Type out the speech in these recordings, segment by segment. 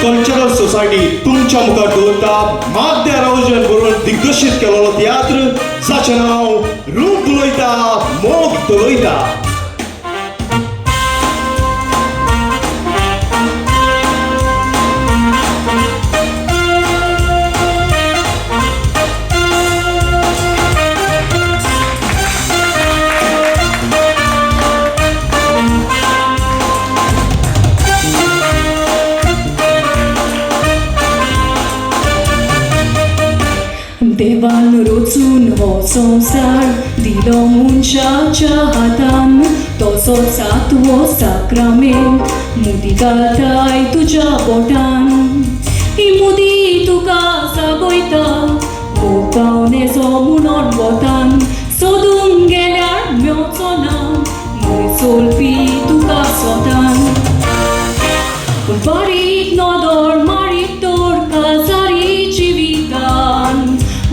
Cultural society तुमच्या मुखार दवरता मागद्या रावजन बरोवन दिग्दर्शीत केलेलो तियात्र जाचें नांव रूप उलयता मोग दलयता. देवान रचून हो संवसार दिलो मनशाच्या हातान, तसो सातवो साक्रामेंत मुदी घालताय तुज्या बोटान. ही मुदी तुका जागयता मोग पावनेचो म्हणून वतान, सोदूंक गेल्यार मेवचो ना मुय चोलपी तुका सोदान. बारीक नदर मारीत तर काजारी जिवितान,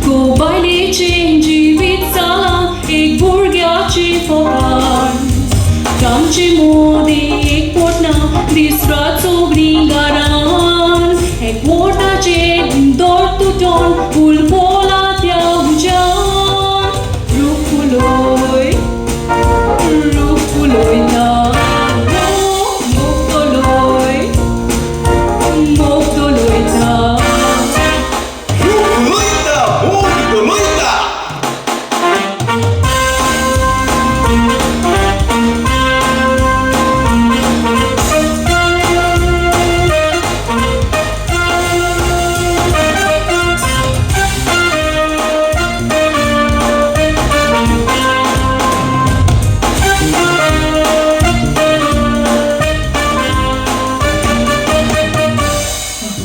गो बायलेचें जिवीत जालां एक भुरग्याचें फोकान. तांचे मोदी एक पोटना दीस रात सगळीं घरान, एक पोटाचें दोर तुटोन फूल पोला त्या उज्यान. रूप फुलोय रूप फुलयता मोग दलोय मोग दलयता. रूप उलयता मोग दलयता.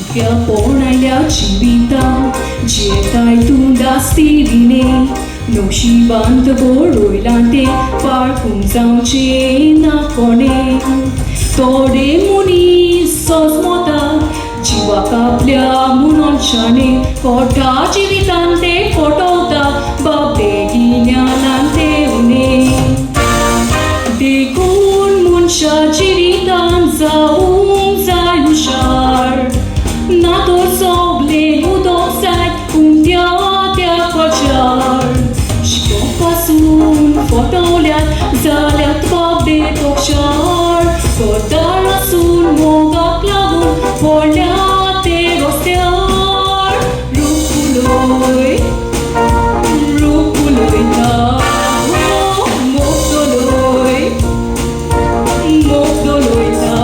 भुरग्यापणाल्या जिवितान जियेताय तूं दास्ती दिने, नशिबांत बरयलां तें पाळकूंक जावचें ना कोणें. थोडे मनीस सोजमता जिवाक आपल्या म्हणून शाणे, कोटा जिवितान ते फटवता बाबडे गिन्यानान ते उणें. देखून मनशा जिवितान जावंक जाय हुशार, ना तर सगलें उदक जायत उमथ्या त्या कोचार. शिकोवंक पासून फटवल्यात जाल्यात बाबडे पक्षार, घरदार आसून मोगाक लागून पडल्यात ते रस्त्यार. रूप फुलोय रूप फुलयता मोग दलोय मोग दलयता.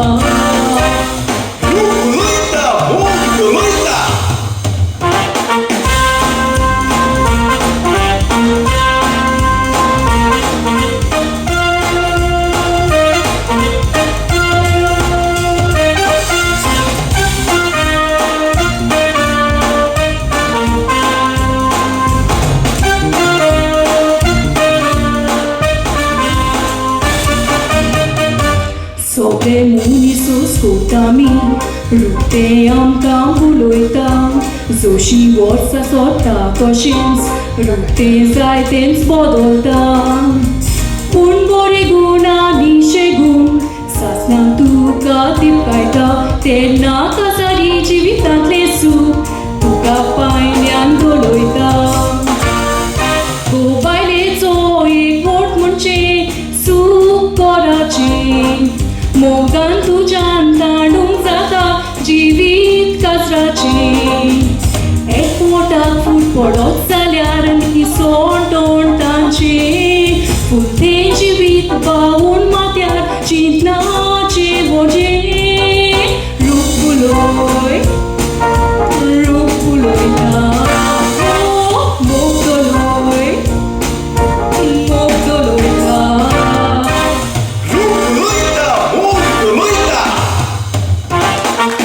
रूप उलयता मोग दलयता. सगळे मनीसूच करता आमी रुपते आमकां उलयता, जशीं वर्सां सरता तशेंच रुपते जाय तेंच बदलता. पूण बरे गूण आनी शेगूण सासणां तुका दिपकायता, तेन्ना काजारी जिवितांतलें सूख तुका पायल्यान घडयता. गो बायलेचो एक वोट म्हणजे सूख कोराचें, मोगान तुज्यान ताणूंक जाता जिवीत काजराचें. एक पोटाक फूट पडत जाल्यार निसण तोंड तांचें, फुलतें जिवीत बावून माथ्यार चिंतनाचें वजें. रूप फुलोय रूप फुलयता मोग दलोय मोग दलयता. रूप उलयता मोग दलयता. Thank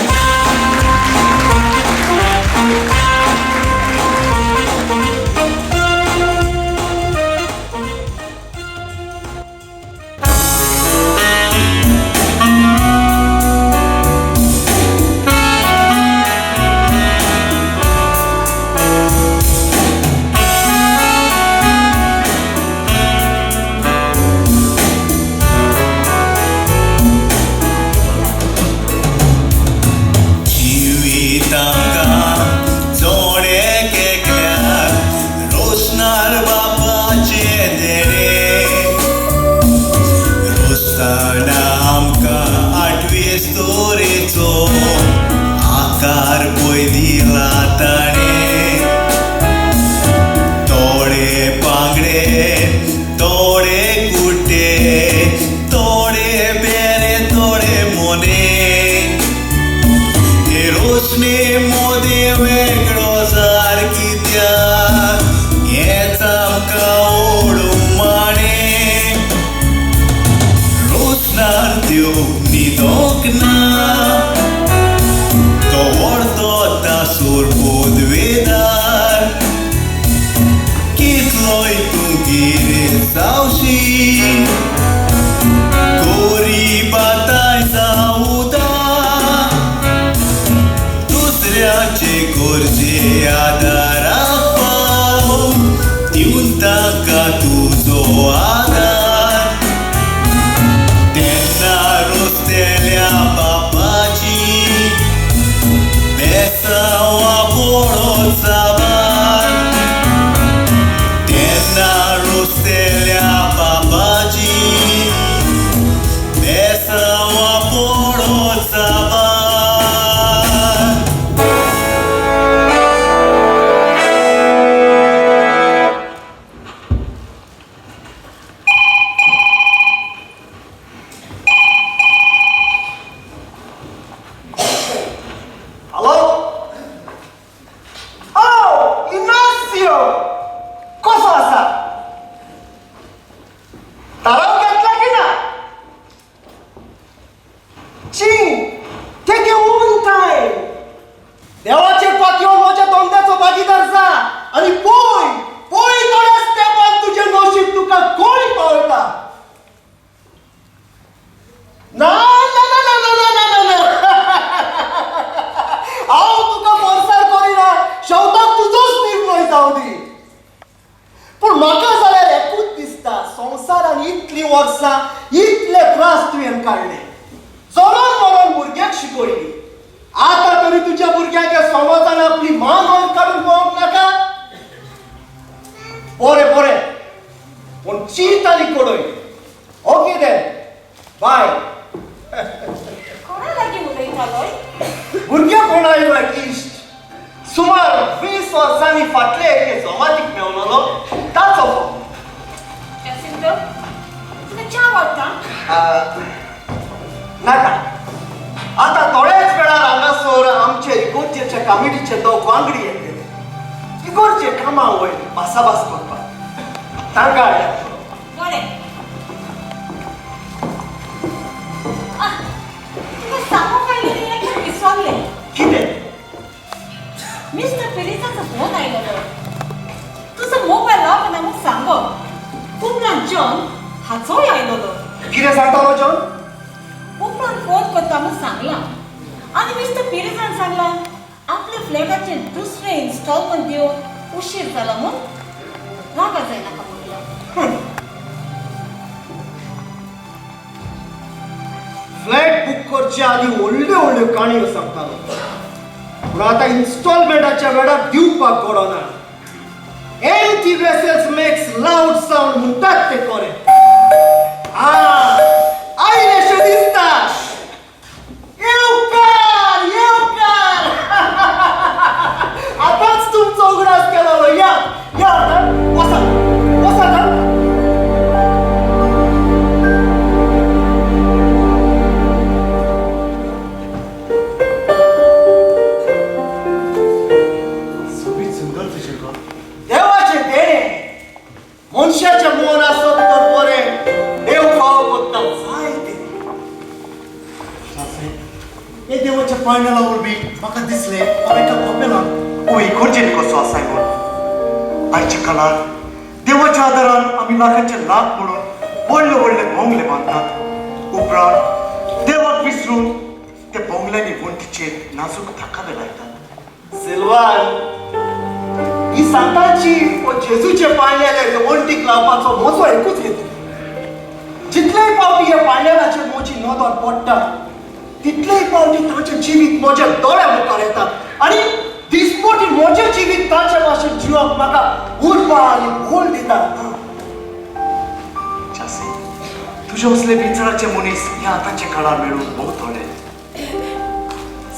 इगर्जे आदाराक पाव, दिवन ताका तुजो आदार. तेन्ना रस्तेल्या बापाची बेसांवा पडत साबार, तेन्ना रस्तेल्या बापाची बेसांवा पडत साबार. Alô? Oh, Inácio! कसो आसा? ताराव घेतला की ना? चिंग, take your own time. देवाचेर पातयो म्हज्या धंद्याचो भागीदार जा आनी पळय पळय थोड्याच तेंपान तुजें नशीब तुका खंय पावयता. ना ना ना ना ना ना ना ना, हांव तुका फोर्सार करिना. शेवटाक तुजोच निर्णय जावं दी. पूण म्हाका जाल्यार एकूच दिसता, संवसारान इतलीं वर्सां इतले त्रास तुवें काडले, जरोन मरोन भुरग्याक शिकयली. आतां तरी तुज्या भुरग्याक ह्या समाजान आपली मान वयर काडून पळोवंक नाका? बरें बरें, पूण चीत आनी कडय. ओके then, बाय. कोणा लागीं उलयतालोय? भुरग्या कोणाय लागीं इश्ट, सुमार 20 वर्सांनी फाटले एके जमातीक मेवलोलो ताचो फोन. जॅसिंतो, तुका च्या वाडटा. नाका. आतां थोड्याच वेळार हांगासर आमचे इगोर्जेच्या कमिटीचे दोग वांगडी येतले इगोर्जे कामा वयर भासाभास करपाक. तांकां हाडल्या. बरें. आह, तुका सांगूंक आयलें तें विसरलें. कितें? मिस्टर फेलिसाचो फोन आयलेलो. तुजो मोबायल लावना म्हूण सांगो. उपरांत जॉन हाचोय आयलेलो. कितें सांगतालो जॉन? उपरांत फोन करता म्हूण सांगलां. आनी मिस्टर पिरिजान सांगलां आपल्या फ्लॅटाचें दुसरें इन्स्टॉलमेंट दिवंक उशीर जाला म्हूण रागा जायनाका म्हणलां. फ्लॅट बूक करचे आदी व्हडल्यो व्हडल्यो काणयो सांगतालो, पूण आतां इन्स्टॉलमेंटाच्या वेळार दिवपाक गोडना. Empty vessels makes loud sound म्हणटात ते खरें. आयलेशें दिसता. येवकार येवकार. आतांच तुमचो उगडास केलो. या या, आतां वसात वसात. सोबीत सुंदर तुजें घर. देवाचें देणें. मनशाचें मन आसत तर बरें, देव फावो करता जायते. सासरे, हे देवाच्या पांयणाला वरवीं म्हाका दिसलें हांव एका कपेलांत ओ इगर्जेन कसो आसाय म्हूण. आयच्या काळार देवाच्या आदारान आमी लाखांचे लाख म्हणून व्हडले व्हडले बोंगले बांदतात. उपरांत देवाक विसरून ते बोंगल्यांनी वण्टीचेर नाजूक थाकावे लायतात. सिल्वान, ही सांताची ओ जेजूचे पांयण्याले वण्टीक लावपाचो म्हजो एकूच हेतू. जितलेय फावटी ह्या पांयण्यालाचेर म्हजी नदर पडटा तितलेय फावटी तांचें जिवीत म्हज्या दोळ्या मुखार येता आनी दिसपटी म्हजें जिवीत तांचे भाशेन जिवप म्हाका उर्बा आनी भूल दिता. चासे, तुज्या असले विचाराचे मनीस ह्या आतांच्या काळार मेळूंक भोव थोडे.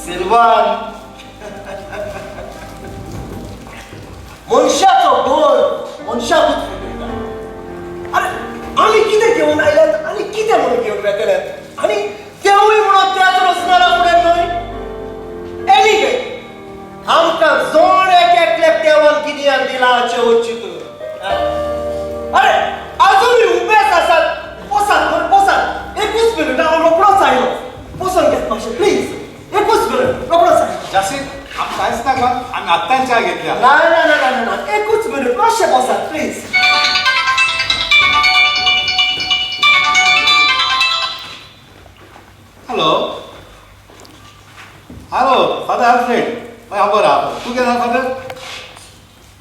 सिल्वान, मनशाचो गोल मनशाकूच फुटयता. अरे आमी कितें घेवन आयल्यात आनी कितें म्हणून घेवन वेतले? आनी तेवूय म्हणून त्याच रचणारा फुडें न्हय. एनीवे, आमकां जण एक एकल्याक देवान गिन्यान दिलां हाचें वचित. अरे आजुनूय उबेच आसात. बसात मरे, बसात. एकूच मिनट, हांव रोखडोच आयलो. बसून घेत मातशें प्लीज. एकूच मिनट, रोखडोच आयलो. जासीत, आमी कांयच नाका, आमी आत्तां च्या घेतल्या. ना ना ना ना ना, एकूच मिनट, मातशें बसात please. Hello hello, father Alfred. हय, हांव बरो आहा. तूं केन्ना फादर?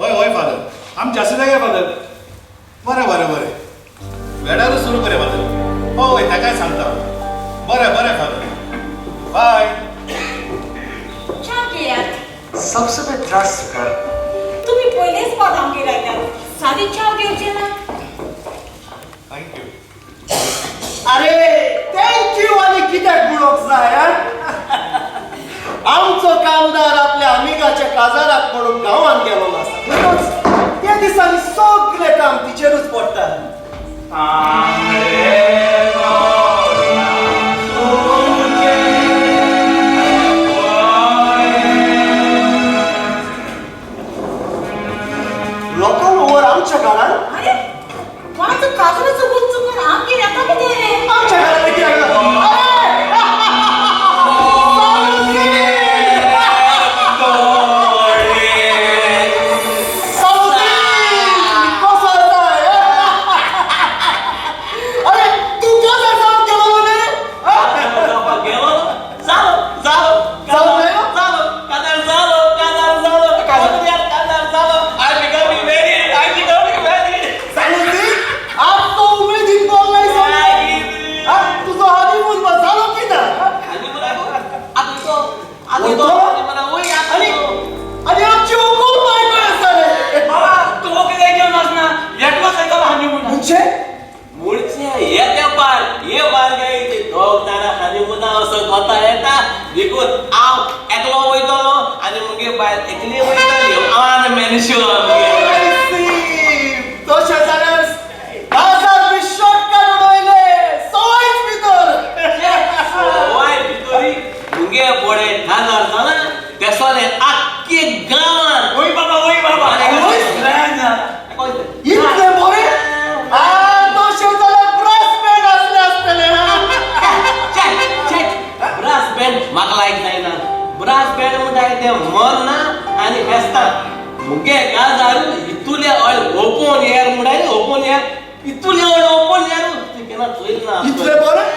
हय हय फादर, आमी जास्त जागे फादर. बरें बरें बरें, वेळारूच सुरू करया फादर. हय ताकाय सांगता. बरें बरें फादर, बाय. च्या घेयात. सबसे त्रास तुका. तुमी पयलेच फावट आमगेर आयल्यात, सादी च्या घेवची ना? Thank you. अरे thank you आनी कित्याक म्हणूंक जाय? आमचो कामदार आपल्या अमिगाच्या काजाराक म्हणून गांवांत गेलोलो आसा, म्हणूनच त्या दिसांनी सगळें काम तिचेरूच पडटा. लोकांक वर आमच्या घरान. अरे कोणाचो काजराचो गुण चुकून आमगेर येता कितें? आमच्या घरान कित्याक? अरे तूं काजार जावन गेलो न्ही? तुजो हनीमून जालो की ना? आनी आमची उकूल बायको आसा रे. म्हणजे देखून हांव एकलो वयतलो आनी मुगे बायल एकली वयतली. हांव मॅनशो. तशें जाल्यार काजार बी शॉर्ट काडून वयले सवायच भितर. सवाय भितरी मुगे पडे काजार जाला तेसोले आख्खे गांवान. वय बाबा, वय बाबा. इतले बरें? तशें जाल्यार ब्रास बँड आसले आसतले. ब्रास बँड म्हाका लायक जायना. ब्रास बँड म्हणटा तें मन ना आनी फेस्तां. मुगे काजार इतुले ऑयल ओपन एयर म्हणटा, ओपन एयर, इतुले ऑयल ओपन एयर तूं केन्ना चोयल ना. इतले बरें?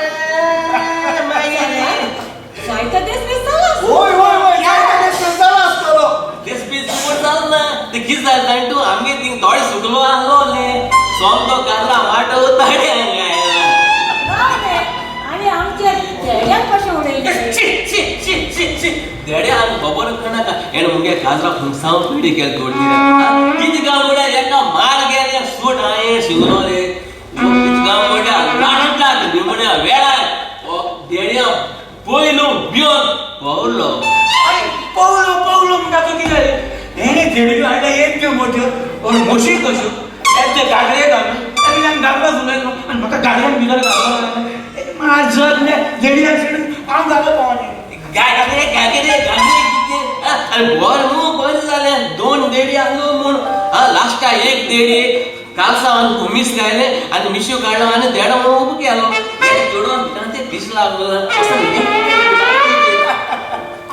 जायते दीस बी जाला. वय वय वय, जायते दीस जाला आसतलो. दीस बी सुपर जाल ना. ते कितें जालें जाण तूं, आमगे थिंग थोडे सुकलो आहलो न्ही, सोमतो काजरा माटो ताणें हांगा आयला. आनी आमच्या धेड्याक कशें उडयलें? शी शी शी शी शी, धेडे आमी खबर करनाका. हेण मुगे काजरा खुमसांव पिडी केल तोडली. कितें गांव म्हळ्यार एका मार गेले सूट हांवें शिंवलो रे. कितें गांव म्हळ्यार लास्टाक निमण्या वेळार धेड्या पयलो बियोन पावलो. पावलो पावलो म्हणटा तूं कितें जालें? हेणें धेडक्यो हाडल्या येद्यो मोट्यो और म्हशी कश्यो. ते गाडये घालून ताणें गाबलो फुलयलो आनी म्हाका गाडयेन भितर घालो. माजर धेडयान सोडून हांव घालो पावणे. गागरे गागरे गागरे कितें? आनी बरें न्हू, बरें जालें दोन देडी आहलो म्हूण. लास्टाक एक देडी कालसांवान खुमीस घायलें आनी मिश्यो काडलो आनी देडो म्हणून उबो केलो. चेडवान भितर ते दीस लागलो.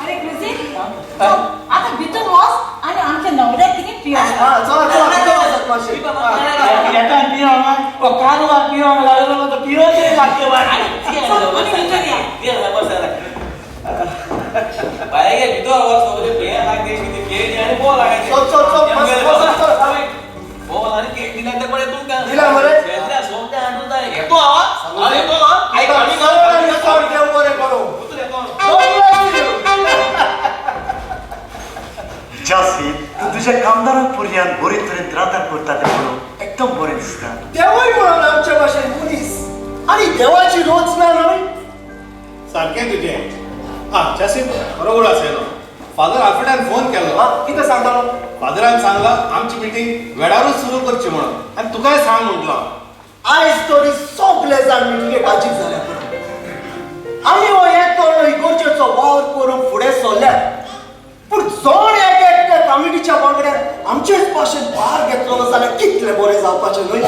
अरे क्रिसी, आतां भितर वच आनी आमच्या न्हवऱ्याक कितें पियो. चला चला भितर वचात मातशें. येता पियो कालवा पियो लागलो तो पियो तरी लागते. बाय भितर वच सगळे पेय लागते कितें केळी आनी बोल लागायचें. चल चल चल बस चल. बोल आनी केक दिल्या ते पळय तुमकां. दिला मरे? सोमते हाडून जाय. येतो हांव, येतो हांव. आयक आमी चड देव बरें करूं. जासी, तूं तुज्या कामदारांक पुरयान बरे तरेन त्रातार करता तें पळोवन एकदम बरें दिसता. देवूय म्हणून आमचे भाशेन मनीस आनी देवाची रोच ना न्हय. सारकें तुजें. आं जासीन, बरोबर आसा. फादर आल्फ्रेडान फोन केल्लो. कितें सांगतालो? फादरान सांगला आमची मिटींग वेळारूच सुरू करची म्हणून, आनी तुकाय सांग म्हटलां. आयज तरी सगळे जाण मिटिंगेक हाजीर जाल्या पुरो. आमी हो एक तरणो इगोर्जेचो वावर करूंक फुडें सरल्यात, पूण जण एक एकट्या कमिटीच्या वांगड्यान आमचेच भाशेन भार घेतलेलो जाल्यार कितलें बरें जावपाचें न्हय?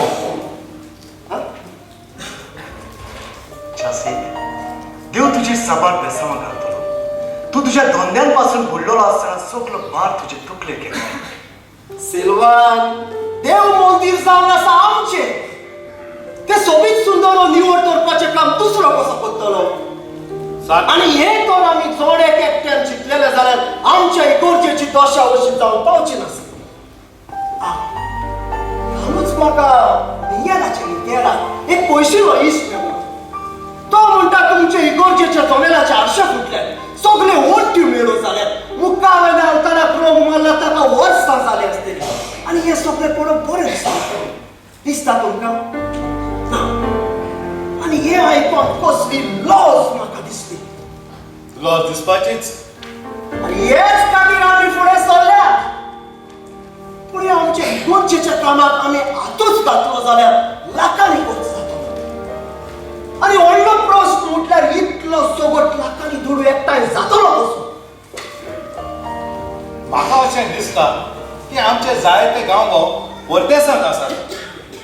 जासी, देव तुजेर साबार बेसांवां घालतलो. तूं तुज्या धंद्यान पासून बुडलेलो आसतना सगलो भार तुजे तकलेर घेतलो. सिल्वान, देव मंदीर जावन आसा आमचें. ते सोबीत सुंदर निवड दवरपाचें काम दुसरो कसो करतलो? आनी हें तर आमी जण एक एकट्यान चिंतलेलें जाल्यार आमच्या इगोर्जेचें दशा अशी जावंक पावची नासली. हांवूच म्हाका मिंगेलाच्या इतेराक एक पयशिल्लो इश्ट मेळ्ळो. तो म्हणटा तुमचे इगोर्जेच्या जमेलाचे आरशे फुटले, सगळे ओट्ट्यो मेळो जाल्यात, मुखावयल्या अवताराक रोग मारला ताका वर्सां जाली आसतली आनी हें सगळें पळोवंक बरें दिसता. दिसता तुमकां ना? आनी हें आयकून कसली लॉज म्हाका दिसली. लॉज दिसपाचीच. आनी हेच खातीर आमी फुडें सरल्यात. पूण ह्या आमच्या इगोर्जेच्या कामाक आमी हातूच घातलो जाल्यार लाखांनी खर्च जातलो. आनी व्हडलो प्रस्न म्हटल्यार इतलो सगट लाखांनी दुडू एकठांय जातलो कसो? म्हाका अशें दिसता की आमचे जायते गांव परदेसांत आसात,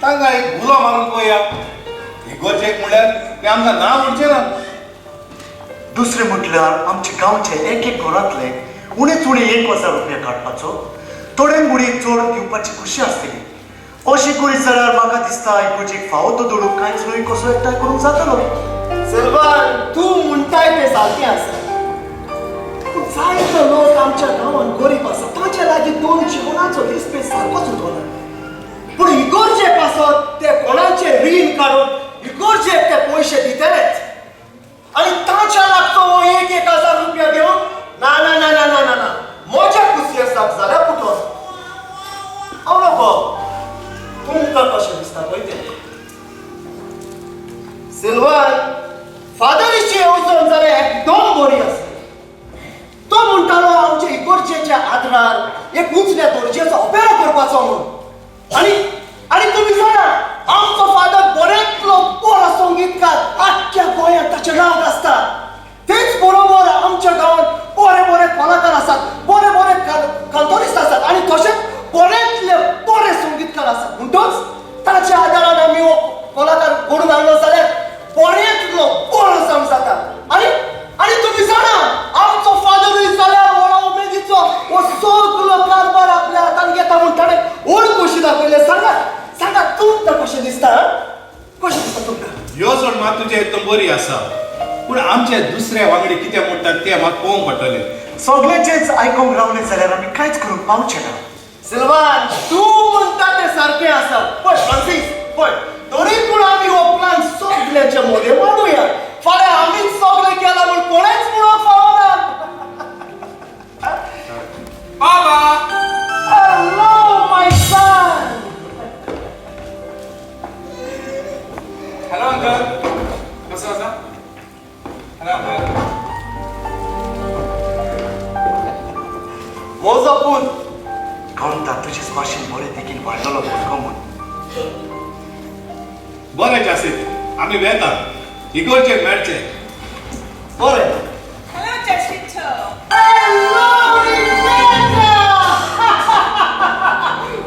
तांकां एक उलो मारून पळया. इगोर्जेक म्हणल्यार ते आमकां ना म्हणचे ना. दुसरें म्हटल्यार आमच्या गांवचे एक एक घरांतले उणेच उणें 1000 रुपया काडपाचो, थोड्यांक उणी चड दिवपाची खुशी आसतली. अशें करीत जाल्यार म्हाका दिसता इगोर्जेक फावो तो दुडू कांयच न्हय कसो एकठांय करूंक जातलो. सिल्वान, तूं म्हणटाय तें सारकें आसा, पूण जायतो लोक आमच्या गांवांत गरीब आसा, तांचे लागीं दोन जेवणाचो दिसपेस सारकोच उरना. पूण इगोर्जे पासत ते कोणाचें रीण काडून इगोर्जेक ते पयशे दितलेच आनी तांच्या लागचो हो 1-1000 रुपया घेवन ना ना ना ना ना ना ना म्हज्या कुसियेसाक जाल्यार पुटो. हांव नको, तुमकां कशें दिसता पळय तें. सिल्वान, फादरीची येवजण जाल्यार एकदम बरी आसा. तो म्हणटालो आमच्या इगोर्जेच्या आदारान एक उंचल्या दर्जेचो ओपेरा करपाचो म्हणून. आनी आनी तुमी जाणा आमचो फादर बऱ्यांतलो बरो संगीतकार, आख्ख्या गोंयांत ताचें नांव गाजता. तेच बरोबर आमच्या गांवांत बरे बरे कलाकार आसात, बरे बरे कंतोरिस्ट आसात आनी तशेंच बऱ्यांतले बरे संगीतकार आसात. म्हणटच ताच्या आदारान आमी हो कलाकार घडून हाडलो जाल्यार बऱ्यांतलो बरो जावंक जाता. आनी आनी तुमी जाणा आमचो फादरूय जाल्यार व्हडा उमेदीचो हो सगलो कारभार आपल्या हातान घेता म्हूण ताणें व्हड खोशी दाखयलें. सांगात सांगात तुमकां कशें दिसता? कशें दिसता तुमकां? येवजण मात तुजी एकदम बरी आसा, पूण आमचे दुसऱ्या वांगडी कितें म्हणटात तें म्हाका पळोवंक पडटलें. सगळ्यांचेच आयकूंक रावलें जाल्यार आमी कांयच करूंक पावचे ना. सिल्वान, तूं म्हणटा तें सारकें आसा. पळय फ्रांसीस, पळय तरी पूण आमी हो प्लान सगल्यांच्या मदें मांडुया. फाल्यां आमीच सगळें केलां म्हूण कोणेंच म्हणूंक फावना. बाबा. Hello my son. Hello uncle, कसो आसा? Hello uncle. म्हजो पूत कोणता तुजेच भाशेन बरे देखीन वाडलेलो भुरगो म्हूण. बरें जासीत, आमी वेता इगोर्जेक मेळचें. बरें. Hello Jacinto. Hello, Renata!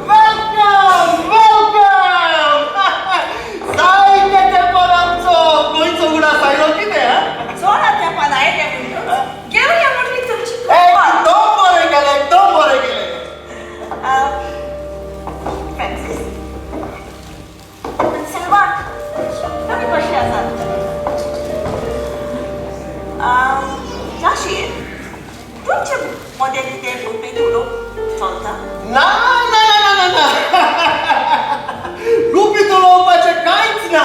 Welcome, welcome! जायते तेंपान आमचो गोंयचो उगडास आयलो कितें? चोडा तेंपान आयले म्हणटूच घेवया म्हटली तुमची कृपा. एकदम बरें केलें, एकदम बरें केलें. फ्रांसीस, सिल्वान, तुमी कशी आसात? जाशीर, तुमचे मदें कितें गुपीत उलोवप चलता? ना ना ना ना ना ना, गुपीत उलोवपाचें कांयच ना.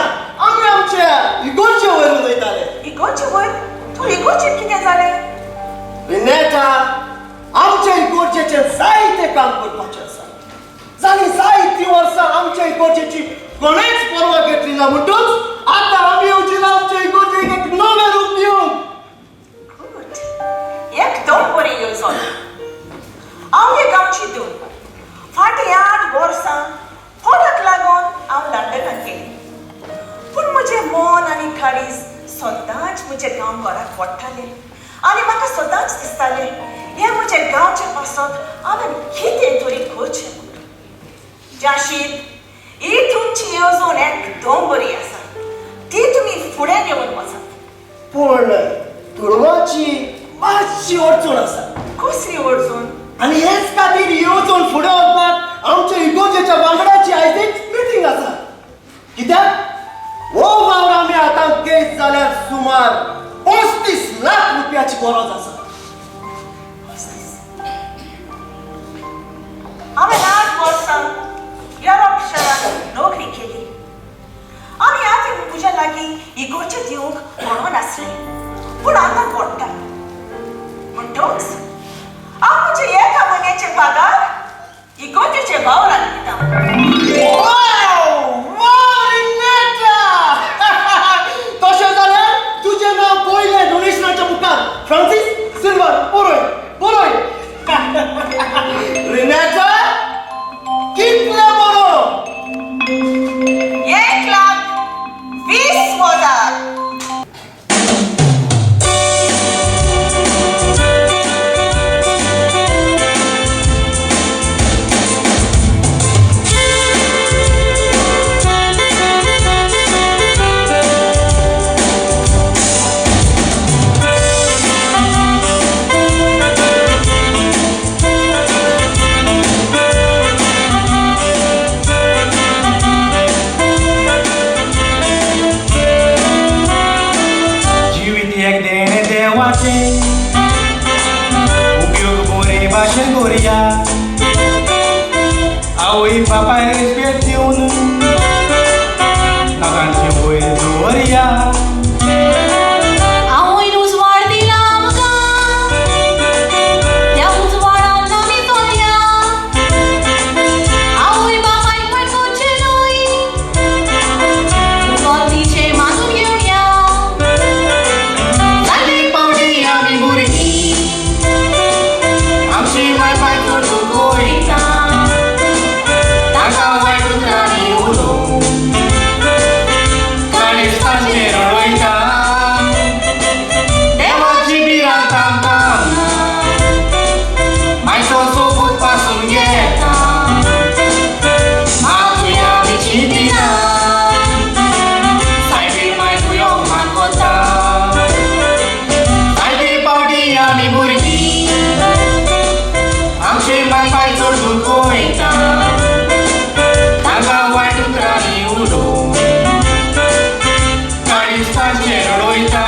आमी आमच्या इगोर्जे वयर उलयताले. इगोर्जे वयर? तूं इगोर्जेक कितें जालें? रिनेटा, आमच्या इगोर्जेचें जायतें काम करपाचें आसा. जालीं जायतीं वर्सां आमच्या इगोर्जेची कोणेंच पर्वा घेतली ना, म्हणटूच आतां आमी येवची ना आमच्या इगोर्जेक एक नवें रूप दिवंक. गुड, एकदम बरी येवजण. हांव हे गांवची धूव. फाटीं 8 वर्सां पोटाक लागून हांव लंडनाक गेली, पूण म्हजें मन आनी काळीज सदांच म्हज्या गांव घराक पडटालें आनी म्हाका सदांच दिसतालें हें म्हज्या गांवचे पासत हांवें कितें तरी करचें म्हूण. जाशीर, ही तुमची येवजण एकदम बरी आसा, ती तुमी फुडें घेवन वचात. पूण दुडवाची मातशी अडचण आसा. कसली अडचण? आनी हेच खातीर येवजण फुडें वचपाक आमच्या इगोर्जेच्या वांगडाची आयज एक मिटींग आसा. कित्याक हो वावर आमी आतां घेत जाल्यार सुमार 35 लाख रुपयाची गरज आसा. 35? भाशेन करुया आवय बापाय रेस्पेद दिवन लोकांचे वयर दवरया. आवयन उजवाड दिला आमकां, त्या उजवाडान आमी चलया. आवय बापायक वायट करचें न्हय, गरजेचें मानून घेवया. जाल्ली पावटी आमी भुरगीं आमची माय पाय चड दुखयता तांकां वायट उतरांनी उलोवन काळीज तांचें रडयता. देवाची भिरांत आमकां ना, मायचो सोबूत पासून घेता. मातूय आमी चिंतिना, सायबीण माय तुयो अपमान करता. जायते पावटी आमी भुरगीं आमची माय पाय चड दुखयता तांकां वायट उतरांनी उलोवन काळीज तांचें रडयता.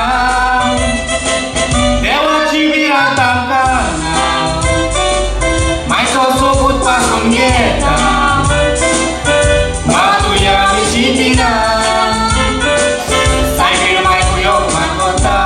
देवाची भिरांत आमकां ना, मायचो सोबूत पासून घेता. मातूय आमी चिंतिना, सायबीण माय तुयो अपमान करता.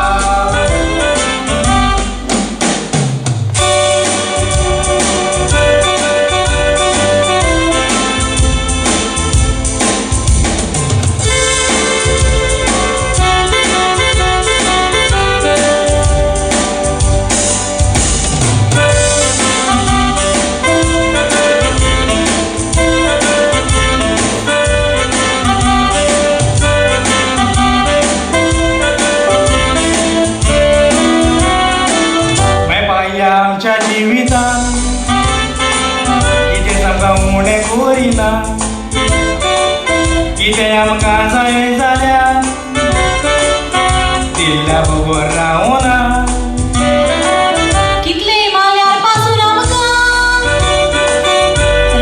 माय पाया आमच्या जिवितान कितें सामकां उणें करिना, कितें आमकां जाय जाल्यार दिल्ल्या बगर रावना. कितले माल्यार पासून आमकां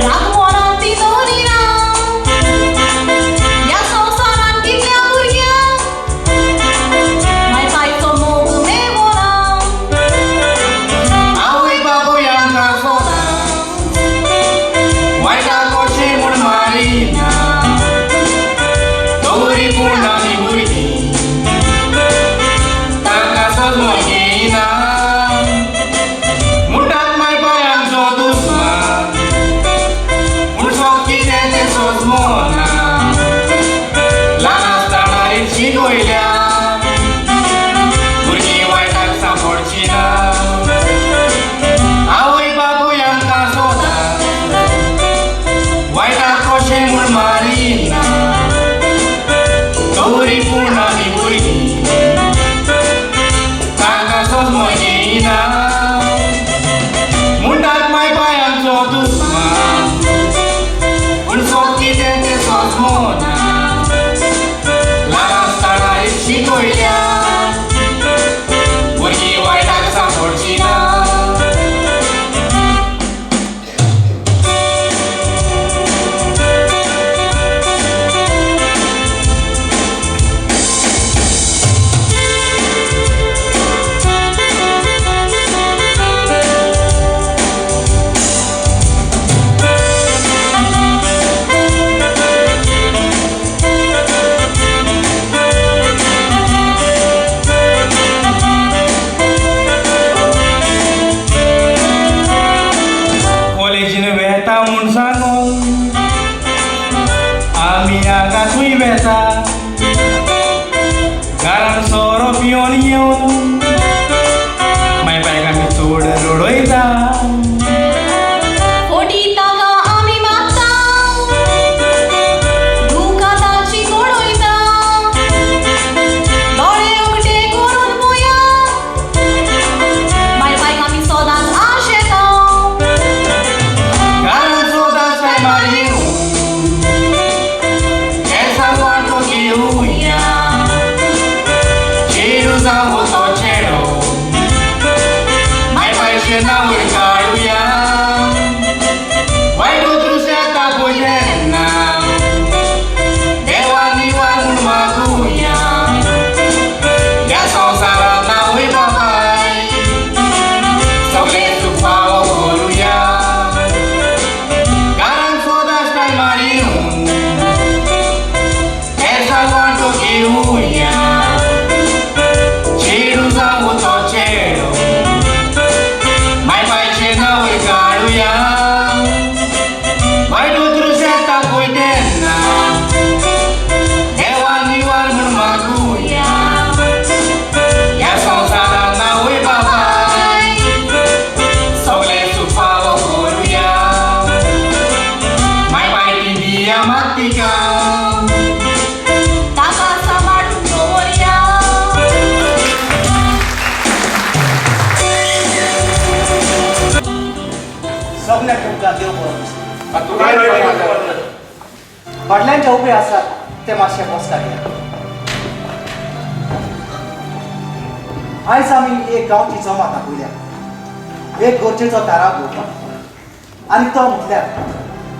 राग मनान ती दवरिना. ह्या संवसारान कितल्या भुरग्यांक माय पायचो मोग मेवना. आवय बापूय आमकां सोदा वायटाक कशें म्हूण मारिना, तरी पूण आमी भुरगीं तांकां सजमो घेयना. म्हणटात माय पाय आमचो दुस्मान, पूण सो कितें तें सजमो ना. ल्हान आसतना रीत शिकयल्या भुरगीं वायटाक सांपडचीं ना. आवय बापूय आमकां सोदा वायटाक कशें म्हूण मारिना, तरी पूण आमी भुरगीं तांकां सजमो घेयना. म्हणटात माय पाय आमचो दुस्मान, पूण सो कितें तें सजमो ना. ल्हान आसतना रीत शिकयल्या भुरगीं वायटाक सांपडचीं ना. कॉलेजीन वेता म्हूण सांगून आमी हांगा थंय वेता, घरान सोरो पिवन येवन माय बायक आमी चड रडयता. फोटी तांकां आमी मागता, दुकां तांची गडयता. दोळे उगटे करून पळया, माय बायक आमी सदांच आशेता. घरान सदांच टायमार येवन केंसां वांटो घेवया, चेडूं जावं तो चेडो माय पायचें नांवूय काडुया. वायट दृश्य येता पळय तेन्ना देवा निवार म्हूण मागुया. ह्या संवसारांत आवय बापाय सगळें सुख फावो करुया. मागुया. वायट उतरू शकता पळय तेन्ना, देवा निवार म्हूण मागुया. ह्या संवसारान आवय बापाय सगळें सुपावो करुया. माय बाय दिया मागतिका, ताका सांबाळून दवरया. सगळ्याक तुमकां देव बरो दिसूं. फाटल्यान जे उबे आसात ते मातशे बसका घेयात. आयज आमी एक गांवची जमात आपयल्या एक गरजेचो थाराव घेवपाक, आनी तो म्हटल्यार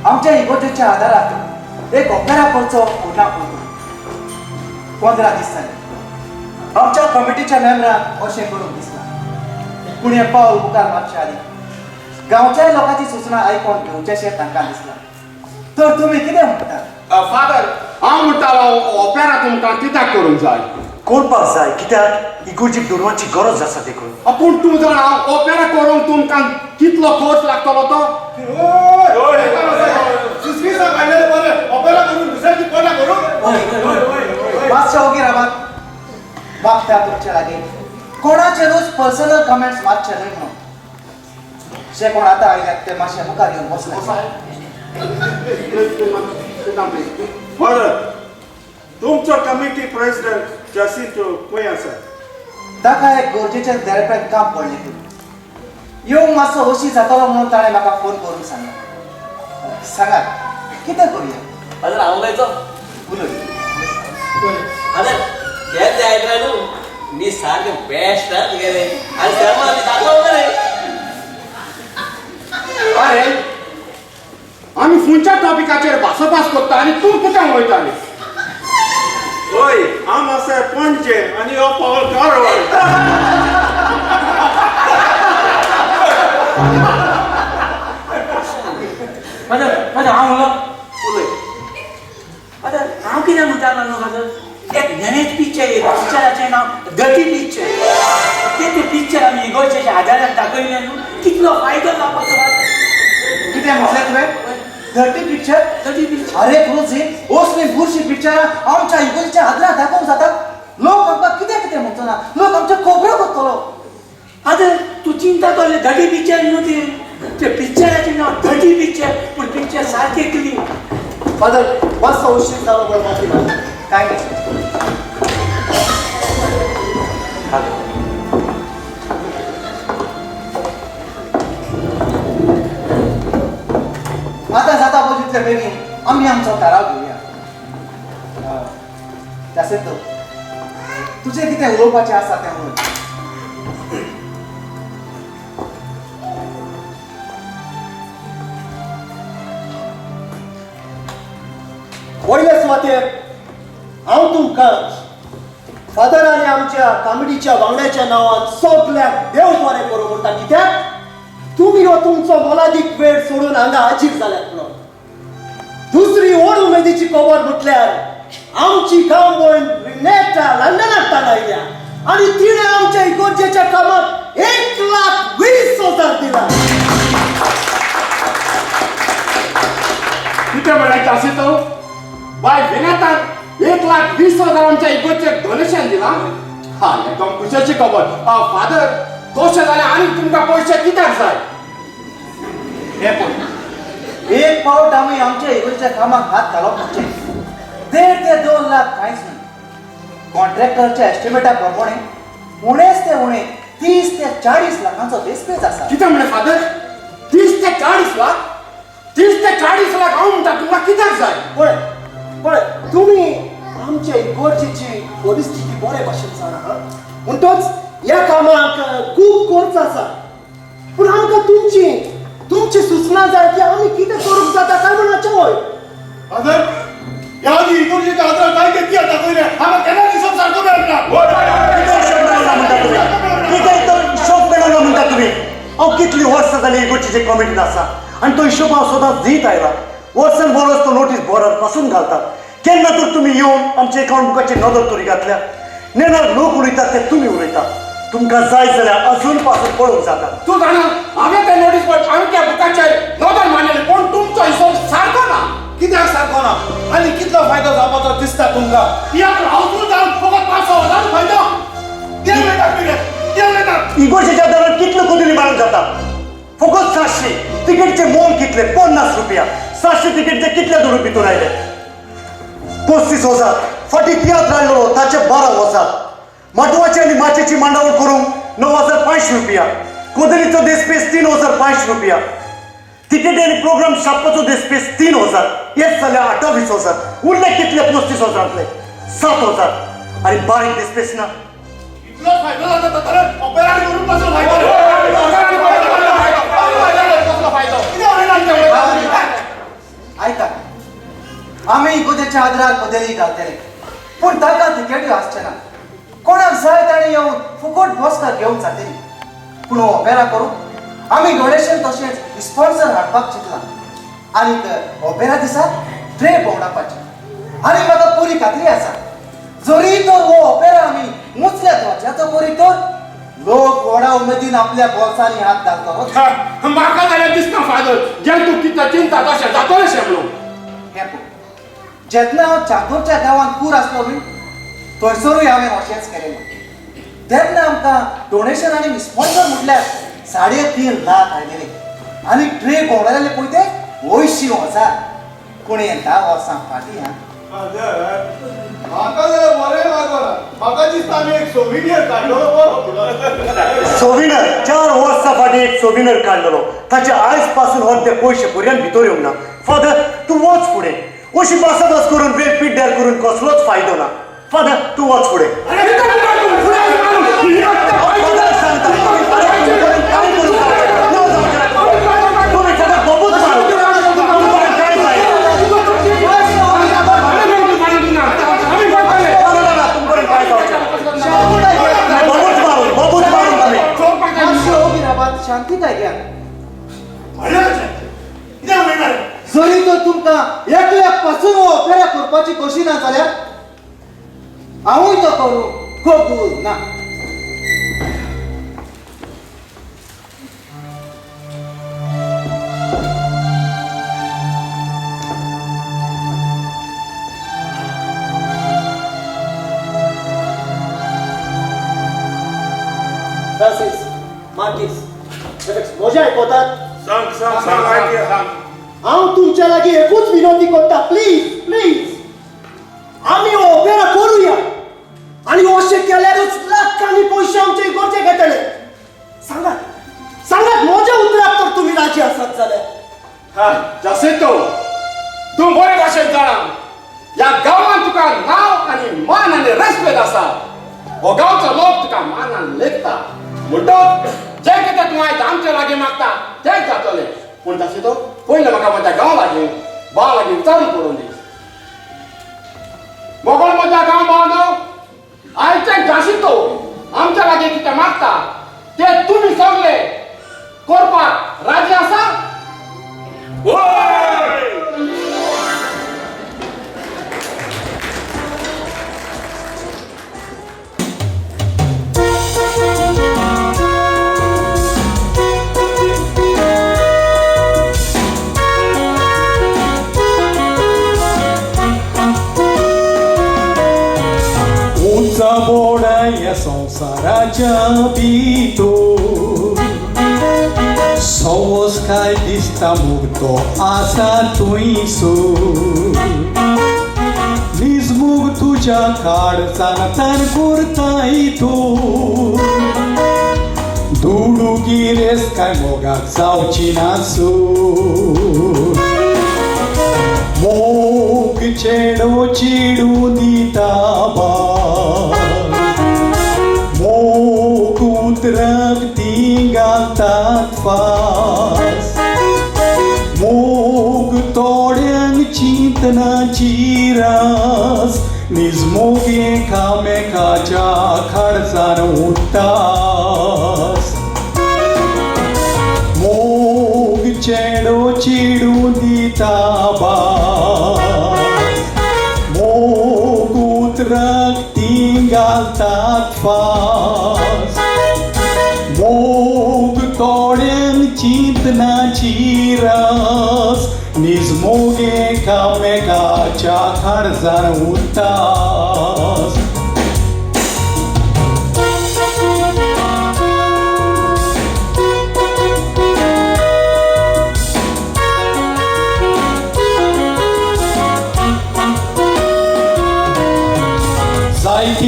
आमच्या इगर्जेच्या आदारात एक ओपेरा करचो उरला. 15 दीस जाले आमच्या कमिटीच्या मेंबरांक अशें करूंक दिसलां, पूण हें पावल मुखार मारचे आदी गांवच्याय लोकांची सुचना आयकोन घेवचेंशें तांकां दिसलां. तर तुमी कितें म्हणटात? फादर, हांव म्हणटालो ओपेरा तुमकां कित्याक करूंक जाय? करपाक जाय कित्याक इगोर्जीक दुडवांची गरज आसा देखून. पूण तूं जाणा ओपेरा करूंक तुमकां कितलो खर्च लागतलो तो? मातशें ओगी रावात. मागता तुमचे लागीं कोणाचेरूच पर्सनल कमेंट्स मारचे न्हय म्हणून. जे कोण आतां आयल्यात ते मातशे मुखार येवन बसले. फादर, तुमचो कमिटी प्रेसिडेंट जासिंतो खंय आसा? ताका एक गरजेचें देरपेंत काम पडलें खंय. येवंक मातसो अशी जातलो म्हणून ताणें म्हाका फोन करून सांगलें. सांगात कितें करुया? फादर, हांव उलयचो. उलय. फादर, हें तें आयकलां न्हू, मी सारकें बेस्ट आं तुगेलें. आनी सर्मा दाखोव मरे. अरे, आमी खंयच्या टॉपिकाचेर भासाभास करता आनी तूं कितें उलयताली? हय, हांव आसा पणजे आनी हो पावल कारवार. फादर, फादर, हांव उलो उलय. फादर, हांव कितें म्हणटालो न्हू फादर, एक नवेंच पिक्चर येयलां, पिक्चराचें नांव डर्टी पिक्चर. तें पिक्चर आमी इगोर्जेच्या आदारान दाखयलें न्हू, कितलो फायदो जावपाचो फादर. कितें म्हटलें तुवें? Dirty picture? Dirty picture. अरे क्रुजी, असलीं बुरशीं पिक्चरां आमच्या इगोर्जेच्या आदारान दाखोवंक जातात? लोक आमकां कितें कितें म्हणचो ना, लोक आमच्यो खबरो करतलो. फादर, तूं चिंता कर, डर्टी पिक्चर न्हू तें. तें पिक्चराचें नांव डर्टी पिक्चर, पूण पिक्चर सारकें क्लीन. फादर, मातसो उशीर जालो म्हूण माफी मागता. कांय न्ही. आतां जाता पळय तितले बेगीन आमी आमचो थाराव घेवया. जासिंतो, तुजें कितें उलोवपाचें आसा तें उलय. वयले सुवातेर हांव तुमकां फादर आनी आमच्या कामेडीच्या वांगड्याच्या नांवान सगल्याक देव बरें करूं म्हणटा, कित्याक तुमी हो तुमचो मोलादीक वेळ सोडून हांगा हाजीर जाल्यात म्हणून. दुसरी व्हड उमेदीची खबर म्हटल्यार आमची गांवभयण रिनेटा लंडनांतल्यान आयल्या आनी तिणें आमच्या इगोर्जेच्या कामाक 1,20,000 दिला. कितें म्हणलें जासिंतो? बाय विनेतान 1,20,000 आमच्या इगोर्जेक डोनेशन दिलां? हा, एकदम खुशेची खबर. फादर, तशें जाल्यार आनी तुमकां पयशे कित्याक जाय? हें पळय, एक फावट आमी आमच्या इगोर्जेच्या कामाक हात घालप म्हणजे 1.5 ते 2 लाख कांयच न्हय. कॉन्ट्रॅक्टरच्या एस्टिमेटा प्रमाणे उणेच ते उणे 30 ते 40 लाखांचो बेसपेज आसा. कितें म्हणलें फादर? 30 ते 40 लाख? 30 ते 40 लाख हांव म्हणटा तुमकां कित्याक जाय? पळय पळय, तुमी आमच्या इगोर्जेची परिस्थिती बरे भाशेन जाणा, म्हणटच ह्या कामाक खूब खर्च आसा, पूण आमकां तुमची तुमची सुचना जाय की आमी कितें करूंक जाता काय म्हणपाचें. वय फादर, ह्या आदी इगोर्जेच्या आदारान जायते तियात्र दाखयले, आमकां केन्ना हिशोब सारको मेळना. कितें तर हिशोब मेळना म्हणटा तुमी? हांव कितलीं वर्सां जालीं इगोर्जेचे कमिटीन आसा आनी तो हिशोब हांव सदांच दीत आयला. वर्सान वर्स तो नोटीस बोर्डार पासून घालतात. केन्ना तर तुमी येवन आमच्या एकावंट बुकाचेर नदर तरी घातल्या? नेणार लोक उलयतात ते तुमी उलयतात. तुमकां जाय जाल्यार अजून पासून पळोवंक जाता. तूं जाणा, हांवें तें नोटीस बोर्ड, हांवें त्या बुकाचेर तिकेटचे मोल कितले? 50 रुपया. 700 तिकेटचे कितले दुडू भितर आयले? 35,000. फाटीं तियात्र आयलो ताचे 12,000. माटवाची आनी माचयेची मांडावळ करूंक 9,500 रुपया. कोदरीचो देसपेस 3,500 रुपया. तिकेटी आनी प्रोग्राम छापपाचो देसपेस 3,000. हेच जाले 28,000. उरले कितले 35,000तले? 7,000. आनी बारीक देसपेस ना. इतलो फायदो जाता तर ओपेरान करून कसलो फायदो? कसलो फायदो? आयका, आमी इगोजेच्या आदराक बदली घालतले, पूण ताका तिकेट्यो आसचे ना. कोणाक जाय ताणें येवन फुकट बसका घेवंक जातली. पूण हो ओपेरा करूंक आमी डोनेशन तशेंच स्पॉन्सर हाडपाक चिंतलां आनी ओपेरा दिसा ट्रे भोंवडावपाची. आनी म्हाका पुरी खात्री आसा, जरी तर हो ओपेरा आमी उंचल्या दर्जाचो करीत तर लोक व्हडा उमेदीन आपल्या बोल्सांनी हात घालतलो. म्हाका जाल्यार दिसना फादर, जें तूं कितें चिंता तशें जातलें म्हणून. हें पळय, जेन्ना हांव चांदोरच्या गांवांत कूर आसलो न्हय, थंयसरूय हांवें अशेंच केलें. तेन्ना आमकां डोनेशन आनी स्पॉन्सर म्हटल्यार 3.5 लाख आयलेले आनी ट्रे भोंवडायले पळय ते 80,000. पूण हें 10 वर्सां फाटीं. हा म्हाका जाल्यार बरें लागना. म्हाका दिसता आमी एक सोविनियर काडलेलो बरो. सोविनर 4 वर्सां फाटीं एक सोविनर काडलेलो, ताचे आयज पासून अर्दे पयशे पर्यंत भितर येवंक ना. फादर तूं वच फुडें. अशी भासाभास करून वेळ पिड्ड्यार करून कसलोच फायदो ना. फादर तूं वच फुडें. सांगता तुमी फकत बोबूच मारू, तुमकां काय जाय? ना, तुमकां काय जावचें? बोबूच मारू, बोबूच मारू तुमी. मातशें ओगी रावात, शांतिकाय घेयात. जरी तर तुमकां एकल्याक पासून हो ओपेरा करपाची कशी ना जाल्यार हांवूय तो करूं कबूल ना. फ्रांसीस, मार्कीस, म्हजें आयकतात? सांग सांग सांग सांग. हांव तुमच्या लागीं एकूच विनंती करता, प्लीज प्लीज आमी हो ओपेरा करुया आनी अशें केल्यारूच लाखांनी पयशे आमचे इगोर्जेक येतले. सांगात सांगात, म्हज्या उतराक तर तुमी राजी आसात जाल्यार. हा जासिंतो, तूं बरे भाशेन जाणा, ह्या गांवांत तुका नांव आनी मान आनी रेस्पेद आसा. हो गांवचो लोक तुका मानान लेखता, म्हणटच जें कितें तूं आयज आमचे लागीं मागता तेंच जातलें. पूण जासिंतो, पयलें म्हाका म्हज्या गांव लागीं भाव लागीं विचारून पडून दी. मोगळ म्हज्या गांव भावनो, आयचें जासिंतो आमच्या लागीं कितें मागता ते तुमी सगळे करपाक राजी आसा? बोडा संवसाराच्या भितर सवस काय दिसता मोग तो आसा थंयसर. निजमूग तुज्या काळजान तान करताय तूं, दुडू गिरेस काय मोगाक जावची ना सूर. मोग चेडो चिडू दिता बास, मोग उतराक ती घालतात फास. मोग थोड्यांक चिंतनाची रास, निज मोग एकामेकाच्या काळजान उरतास. मोग चेडो चिडू दिता बास, मोग उतराक ती घालतात फास. मोग थोड्यांक चिंतनाची रास, निज मोग एकामेकाच्या काळजान उरतास.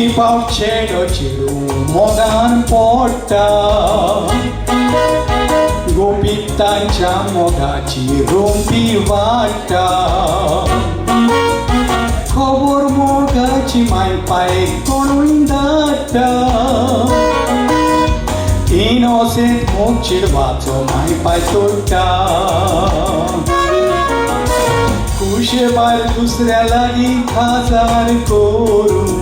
फावटी पावट चेडो चेडूं मोगान पडटा गोपीत तांच्या मोगाची रोंपी वाडटा खबर मोगाची माय पाय कोणूय धाडटा इनोसेंट मोग चेडवाचो माय पाय तोडटा कुशे भायर दुसऱ्या लागीं खाजार करूं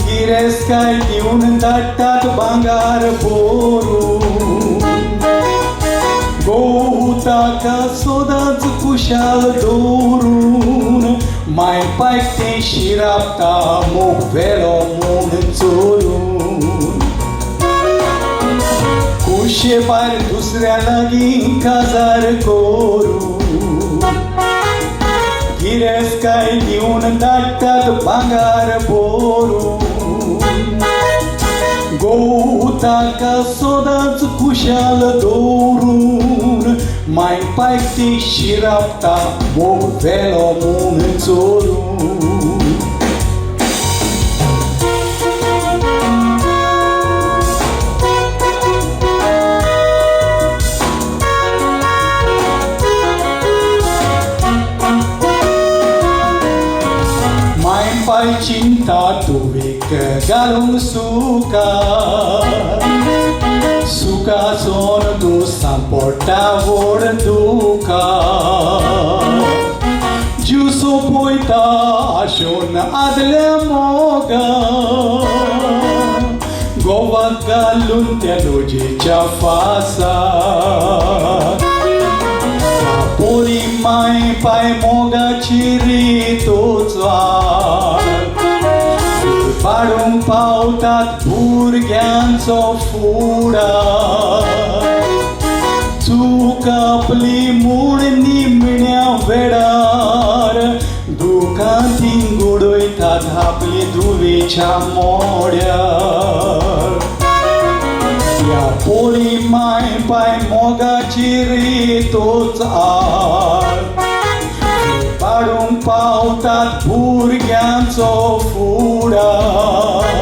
गिरेस्काय दिवन धाडटात भांगार बोरूं गोव ताका सदांच खुशाल दवरून माय पायक तें शिरापता मोग वेलो म्हूण चोरून कुशे भायर दुसऱ्या लागीं काजार करूं गिरेस्काय दिवन धाडटात भांगार बोरूं गोव ताका सदांच खुशाल दवरून माय पायक ती शिरापता मोग वेलो म्हूण चोरून माय पाय चिंता तुवेक घालूंक सुका सुखाचोन तूं सांपडटा व्हड दुखा जीव सोंपयता आशोन आदल्या मोगा गोवाक घालून त्या लोजेच्या फासार पोरी माय पाय मोगाची रितोच वाड पाडूंक पावतात भुरग्यांचो फुडार चूक आपली म्हूण निमण्या वेळार दुखां ती उडयतात आपली धुवेच्या मोड्यार ह्या पोरी माय पाय मोगाची रितोच आड पाडूंक पावतात भुरग्यांचो फुडार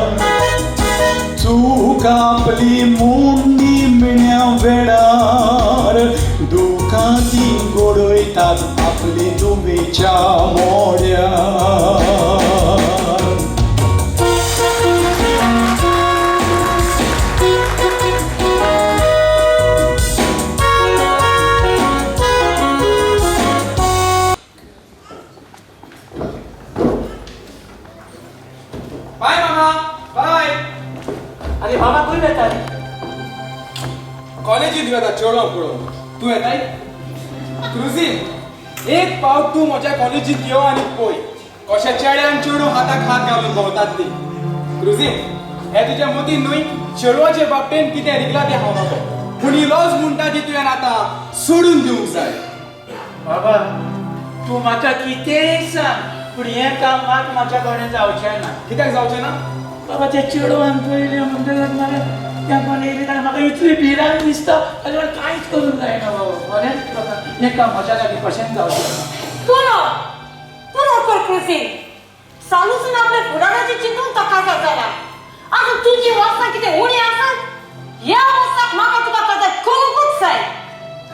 चूक आपली म्हूण निमण्या वेळार दुखां ती गोडयतात आपली धुवेच्या मोड्यार. बाय मामा, बाय. अरे मामा खंय वेता रे? कॉलेजीत वेता चेडवांक पळोवंक. तूं येताय? क्रुजीन, एक पावट तूं म्हज्या कॉलेजीत यो आनी पळय कशे चेडे आनी चेडूं हाताक हात घालून भोंवतात ती. क्रुजीन, हें तुज्या मतीन न्हय चेडवाचे बाबतीन कितें रिगलां तें हांव नकळो, पूण ही लॉज म्हणटा ती तुवें आतां सोडून दिवंक जाय. बाबा तूं म्हाका कितेंय सांग, पूण हें काम मात म्हाज्या कडेन जावचें ना. कित्याक जावचें ना? बाबा त्या चेडवान पळयलें म्हणटकच मरे त्या कोण येयली ना, म्हाका इतली भिरांत दिसता ताजे कडेन कांयच करूंक जायना बाबा. खरेंच बाबा हें काम म्हज्या लागीं कशेंच जावचें ना. पुरो पुरो कर क्रुजीन, सालूसून आपल्या फुडाराचें चिंतून तो काजार जाला. आतां तुजी वर्सां कितें उणी आसात? ह्या वर्साक म्हाका तुका काजार करूंकूच जाय.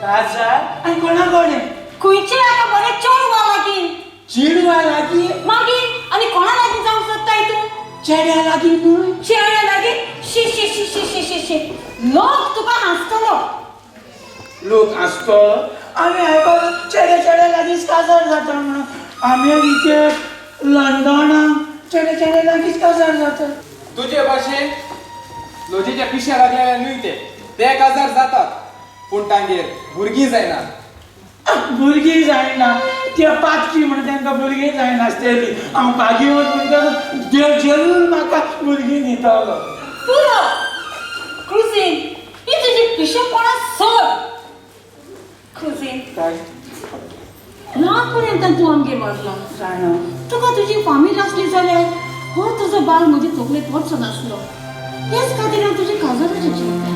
काजार आनी कोणा कडेन? खंयचे आतां बरें चेडवा लागीं. चेडवा लागीं? मागीर आनी कोणा लागीं जावंक सोदताय तूं? चेड्या लागीं न्हय? चेड्या लागीं? शी शी शी शी शी शी शी, लोक तुका हांसतलो. लोक हांसतलो? आमी आयकलां चेडे चेड्या लागींच काजार जाता म्हणून. अमेरिकेक, लंडनाक चेडे चेड्या लागींच काजार जाता. तुजे भाशेन लोजेच्या पिश्या लागलेले न्हय ते, ते काजार जातात पूण तांगेर भुरगीं जायनात. भुरगीं जायना ते पातकी म्हणून तांकां भुरगीं जायनासतली. हांव भागीवत म्हणटकच देव जरूर म्हाका भुरगीं दितलो. पुरो क्रुजीन, ही तुजी पिशेपणां सोड. क्रुजीन, काय ल्हानपर्यंत तूं आमगेर वाडला, जाणा तुका तुजी फामील आसली जाल्यार हो तुजो बाल म्हजे तकलेंत वचो नासलो. तेच खातीर हांव तुज्या काजाराचें चिंतता.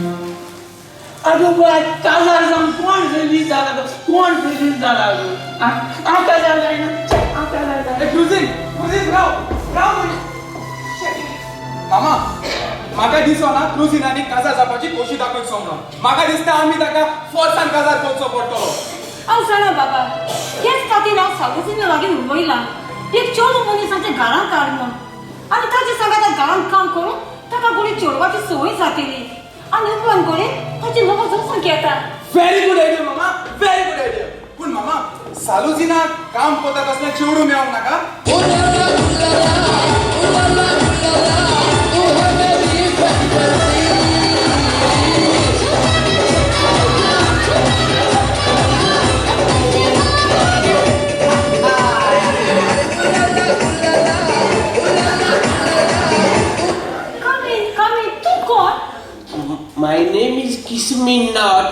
आगो बाय, काजार जावन कोण रिलीज जाला गो? कोण रिलीज जाला गो? हांव काजार जायना, हांव काजार जायना. क्रुजीन, क्रुजीन राव, राव. मामा, म्हाका दिसना क्रुजीनानी काजार जावपाची खोशी दाखयचो म्हणून. म्हाका दिसता आमी ताका फोर्सान काजार करचो पडटलो. हांव जाणा बाबा, हेच खातीर हांव सालुजीना लागीं उलयलां. एक चेडूं मनीस आमच्या घरांत हाड म्हूण, आनी ताचे सांगाता घरांत काम करून ताका घोडी चेडवाची संवय जातली आनी उपरांत घोडये ताचें लग्न वचूंक येता. व्हेरी गुड आयडिया मामा, व्हेरी गुड आयडिया. पूण मामा, सालुजीना काम करता तसलें चेडूं मेळोंक नाका? Come in, come in, तूं कोण? My name is Kiss Me Not.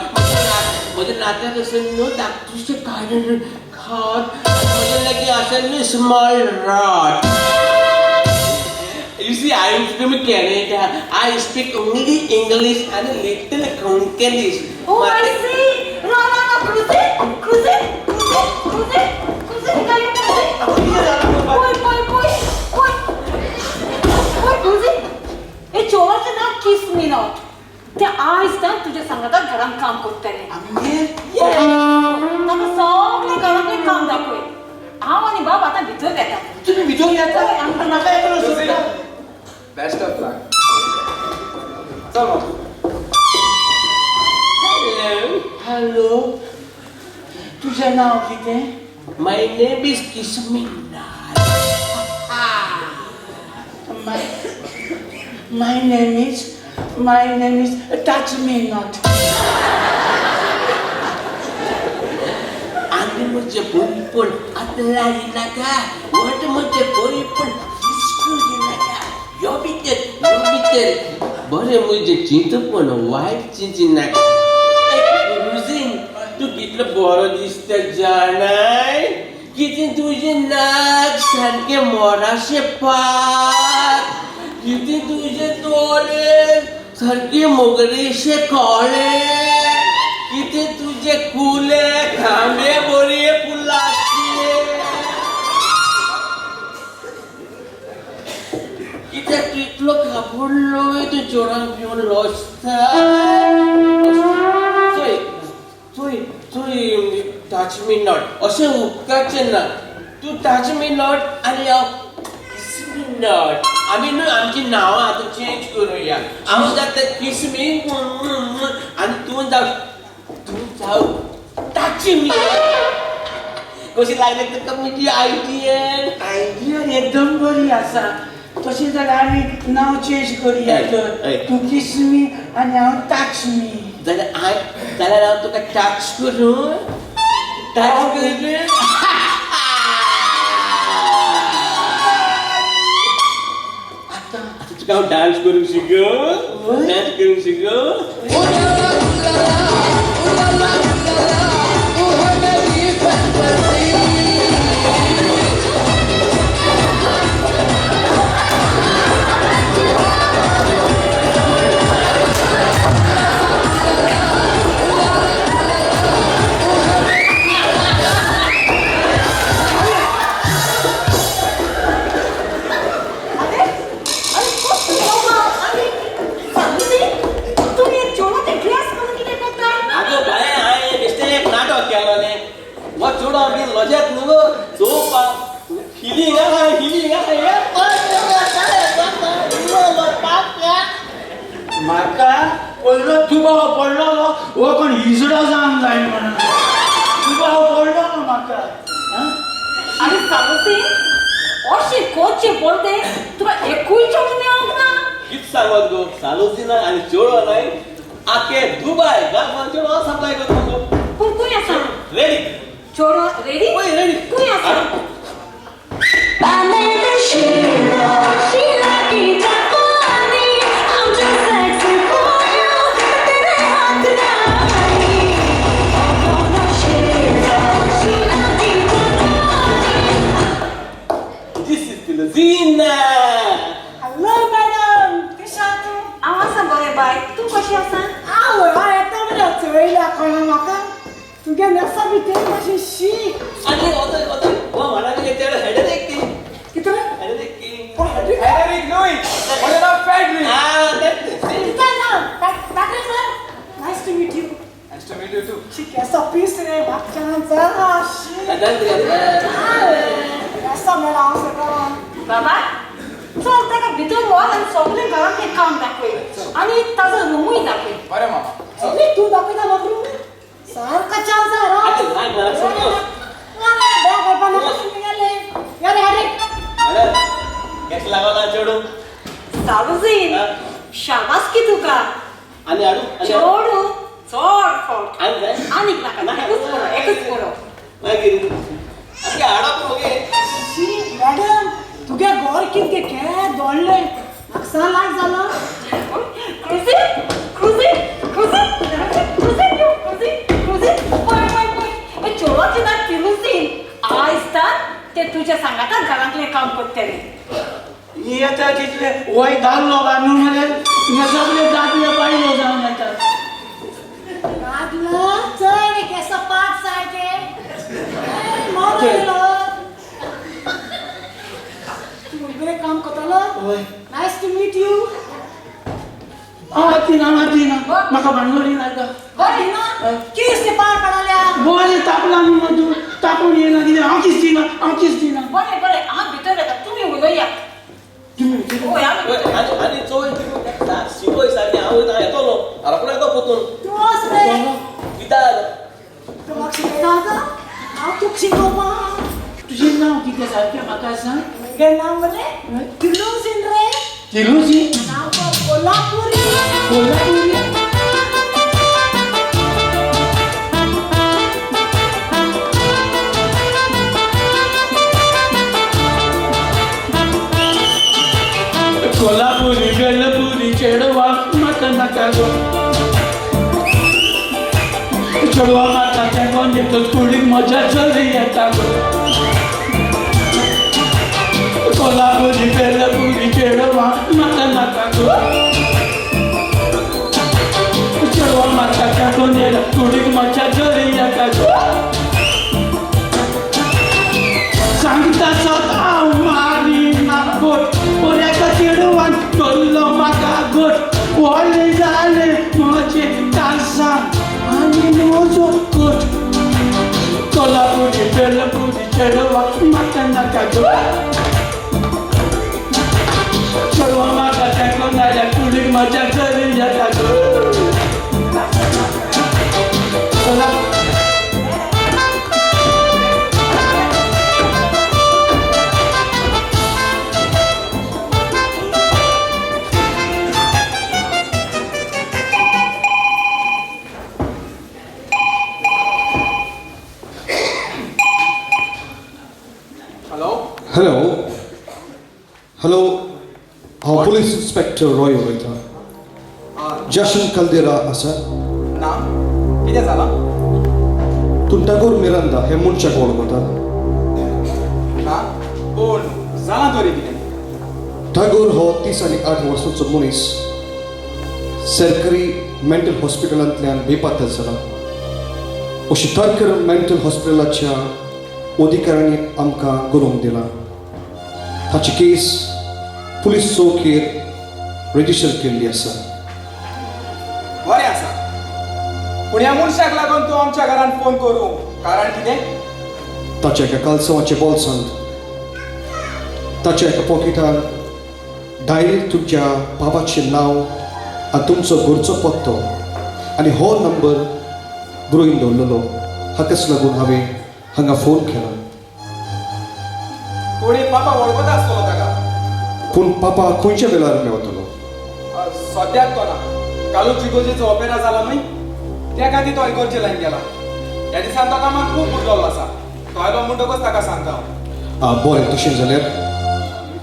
म्हज्या नात्याक अशें न्हू धाकटुशें कारण खाट, म्हज्या लागीं आसा न्हू small rod. You see, I am from Canada. I speak only English and a little Konkanish. Oh, I see. रा रा रा, क्रुझे, क्रुझे, क्रुझे, क्रुझे, क्रुझे, काय क्रुझे? पळय पळय पळय पळय पळय क्रुझे, हे चोराचें नांव किस मी not. ते आयज तान तुज्या सांगाता घरांत काम करतले. ताका सगळें घरांतलें काम दाखय. हांव आनी बाब आतां भितर येता. तुमी भितर येता? आमकां नाका येतलो सोदता. Best of luck. चल मामा. हॅलो, हॅलो, तुजें नांव कितें? My name is Kiss Me Not. My name is Touch Me Not. आनी म्हजें भोंयपण आतां लागीं नाका, वट म्हजें भोंयपण इस्कूल नाका, यो भितर यो भितर. बरें म्हजें चिंतपण वायट चिंती नाका. रुजीन, तूं कितलो बरो दिसता जाणाय, कितें तुजें नाक सारकें मोराशें पाक, कितें तुजें दोळे सारके मोगरेशे कळे, कितें तुजे कुले खांबे बरे फुलाचे, कित्याक तूं इतलो घाबरलो? तूं चोरांक भिवन लजता. चोय चोय चोय, टच मी not अशें उपकारचें ना. तूं टच मी not आनी हांव किस मी not. आमी न्हू आमची नांवां आतां चेंज करुया. हांव जाता किस मी आनी तूं जाव, तूं जाव टच मी. कशी लागली तुका म्हजी आयडिया? आयडिया एकदम बरी आसा. तशें जाल्यार आमी नांव चेंज करुया तर. तूं किस मी आनी हांव टच मी. जाल्यार जाल्यार हांव तुका टच करूं? टच करूं? आतां तुका हांव डांस करूंक शिकोवं? डांस करूंक शिकोवं? लजेत न्हू गो चोवपाक हिलिंग आहा, हिलिंग आहा. म्हाका पयलो दुबाव पडलो हो कोण हिजडो जावंक जाय म्हणून. दुबाव पडलो म्हाका. आनी सालुसी, अशें कोचे पडते तुका एकूय चेडूं मेळोंक ना. कितें सांगत गो सालुसीना आनी चेडो न्हय आखे दुबाय गांवान चेडो सप्लाय करता गो. पूण खंय आसा? रेडी चेडो रेडी? वय रेडी. खंय आसा? This is Filozina. Hello madam, कशें आसा तूं? हांव आसा बरें बाय, तूं कशें आसा? हांव हांव येता म्हळ्यार चोयल्या कोणा म्हाका तुगे नेसा भितर मातशें शी. आनी वचय वचय हो म्हाणाक चेडो हेडरेक ती. कितें? हेडरेक की. हेडरीक न्हय, म्हजें नांव Patrick. Ah, that's it. Patrick sir, nice to meet you. Nice to meet you too. She कैसा पीस रे बच्चन सर. कैसा मेरा आंसर बाबा चल ताका भितर व्हर आनी सगळें घरांतलें काम दाखय आनी ताजो रुमूय दाखय. बरें मामा. आनी तूं दाखयता म्हाका रूम? सारको चान्स आहा. कशें लागला चेडूं? सावजीन शाबासकी तुका. आनी हाडू चेडूं चड फावट आनीक नाका, एकूच बरो, एकूच बरो. मागीर आमगे हाडप मगे. शी मॅडम, तुगे घर कितके कें दोडलें, म्हाका सा लायक जालो. क्रुजी क्रुजी क्रुजी क्रुजी क्रुजी क्रुजी पळय पळय पळय चेडवाचें नांव क्रुजीन. आयज तर ते तुज्या सांगातान घरांतलें काम करतलें. येता तितले वय दादलो बांदून मरे सगळे दादले बायलो जावन येतात. दादलो चल केसो पाट सारके मोरो. तूं बरें काम करतलो. Nice to meet you. दिना दिना म्हाका भानगडी लागता. दिना किस पार पडल्या? बरें तापला न्हू मदू, तापून येयला कितें. हांव किस दिना, हांव किस दिना. बरें बरें, हांव भितर येता, तुमी उलयात. आनी चोय शिकय सारकें. हांव वयता, येतलो रोखडो येतो पोतून. तूं वच रे. कित्याक तूं म्हाका शिकयता आतां? हांव तुका शिकोवपा. तुजें नांव कितें सारकें म्हाका सांग. म्हगेलें नांव मरे किलूजीन रे. किलूजीन? नांव कोल्हापुरी. कोल्हापुरी? कोल्हापुरी वेलपुरी चेडवा म्हाका नाका गो. चेडवा म्हाका तेंकोन येतच कुडीक म्हज्या चली येता गो. कोल्हापुरी वेलपुरी चेडवा म्हाका नाका गो. चेडवा म्हाका तेंकोन येता कुडीक म्हज्या चली येता गो. सांगता सत हांव मारिना बोट, एका चेडवान धरलो म्हाका घट. व्हडलें जालें म्हजें काळसां आनी म्हजो कोट. कोल्हापुरी बेलपुरी चेडवा म्हाका नाका गो. चेडवा म्हाका तेंकोन आयल्या कुडीक म्हज्या चली येता गो. हॅलो हॅलो, हांव पुलीस इन्स्पेक्टर रॉय उलयतां. जशन कल्देरा आसा? ना, कितें जालां? तूं टागोर मिरांदा हे मनशाक वळखता? ना, पूण जालां तरी कितें? टागोर हो 38 वर्सांचो मनीस सरकारी मेंटल हॉस्पिटलांतल्यान बेपात्र जाला. अशी तारकर मेंटल हॉस्पिटलाच्या अधिकाऱ्यांनी आमकां करूंक दिलां. ताची केस पुलीस चौकेर रजिस्टर केल्ली आसा. बरें आसा, पूण ह्या मनशाक लागून तूं आमच्या घरान फोन करूं कारण कितें? ताच्या एका कालसांवाच्या बोल्सांत, ताच्या एका पॉकेटान डायरीर तुमच्या बाबाचें नांव आनी तुमचो घरचो पत्तो आनी हो नंबर बरोवन दवरलेलो. हाकाच लागून हांवें हांगा फोन केला. कोणी पापा वळखता आसतलो ताका. पूण पापा खंयच्या वेळार मेवतलो? सद्याक तो ना. कालूच इगोर्जेचो ओपेरा जाला न्हय, त्या खातीर तो इगोर्जे लायन गेला. ह्या दिसान तो कामाक खूब गुंतलेलो आसा. तो आयलो म्हणटकच ताका सांगता हांव. बरें, तशें जाल्यार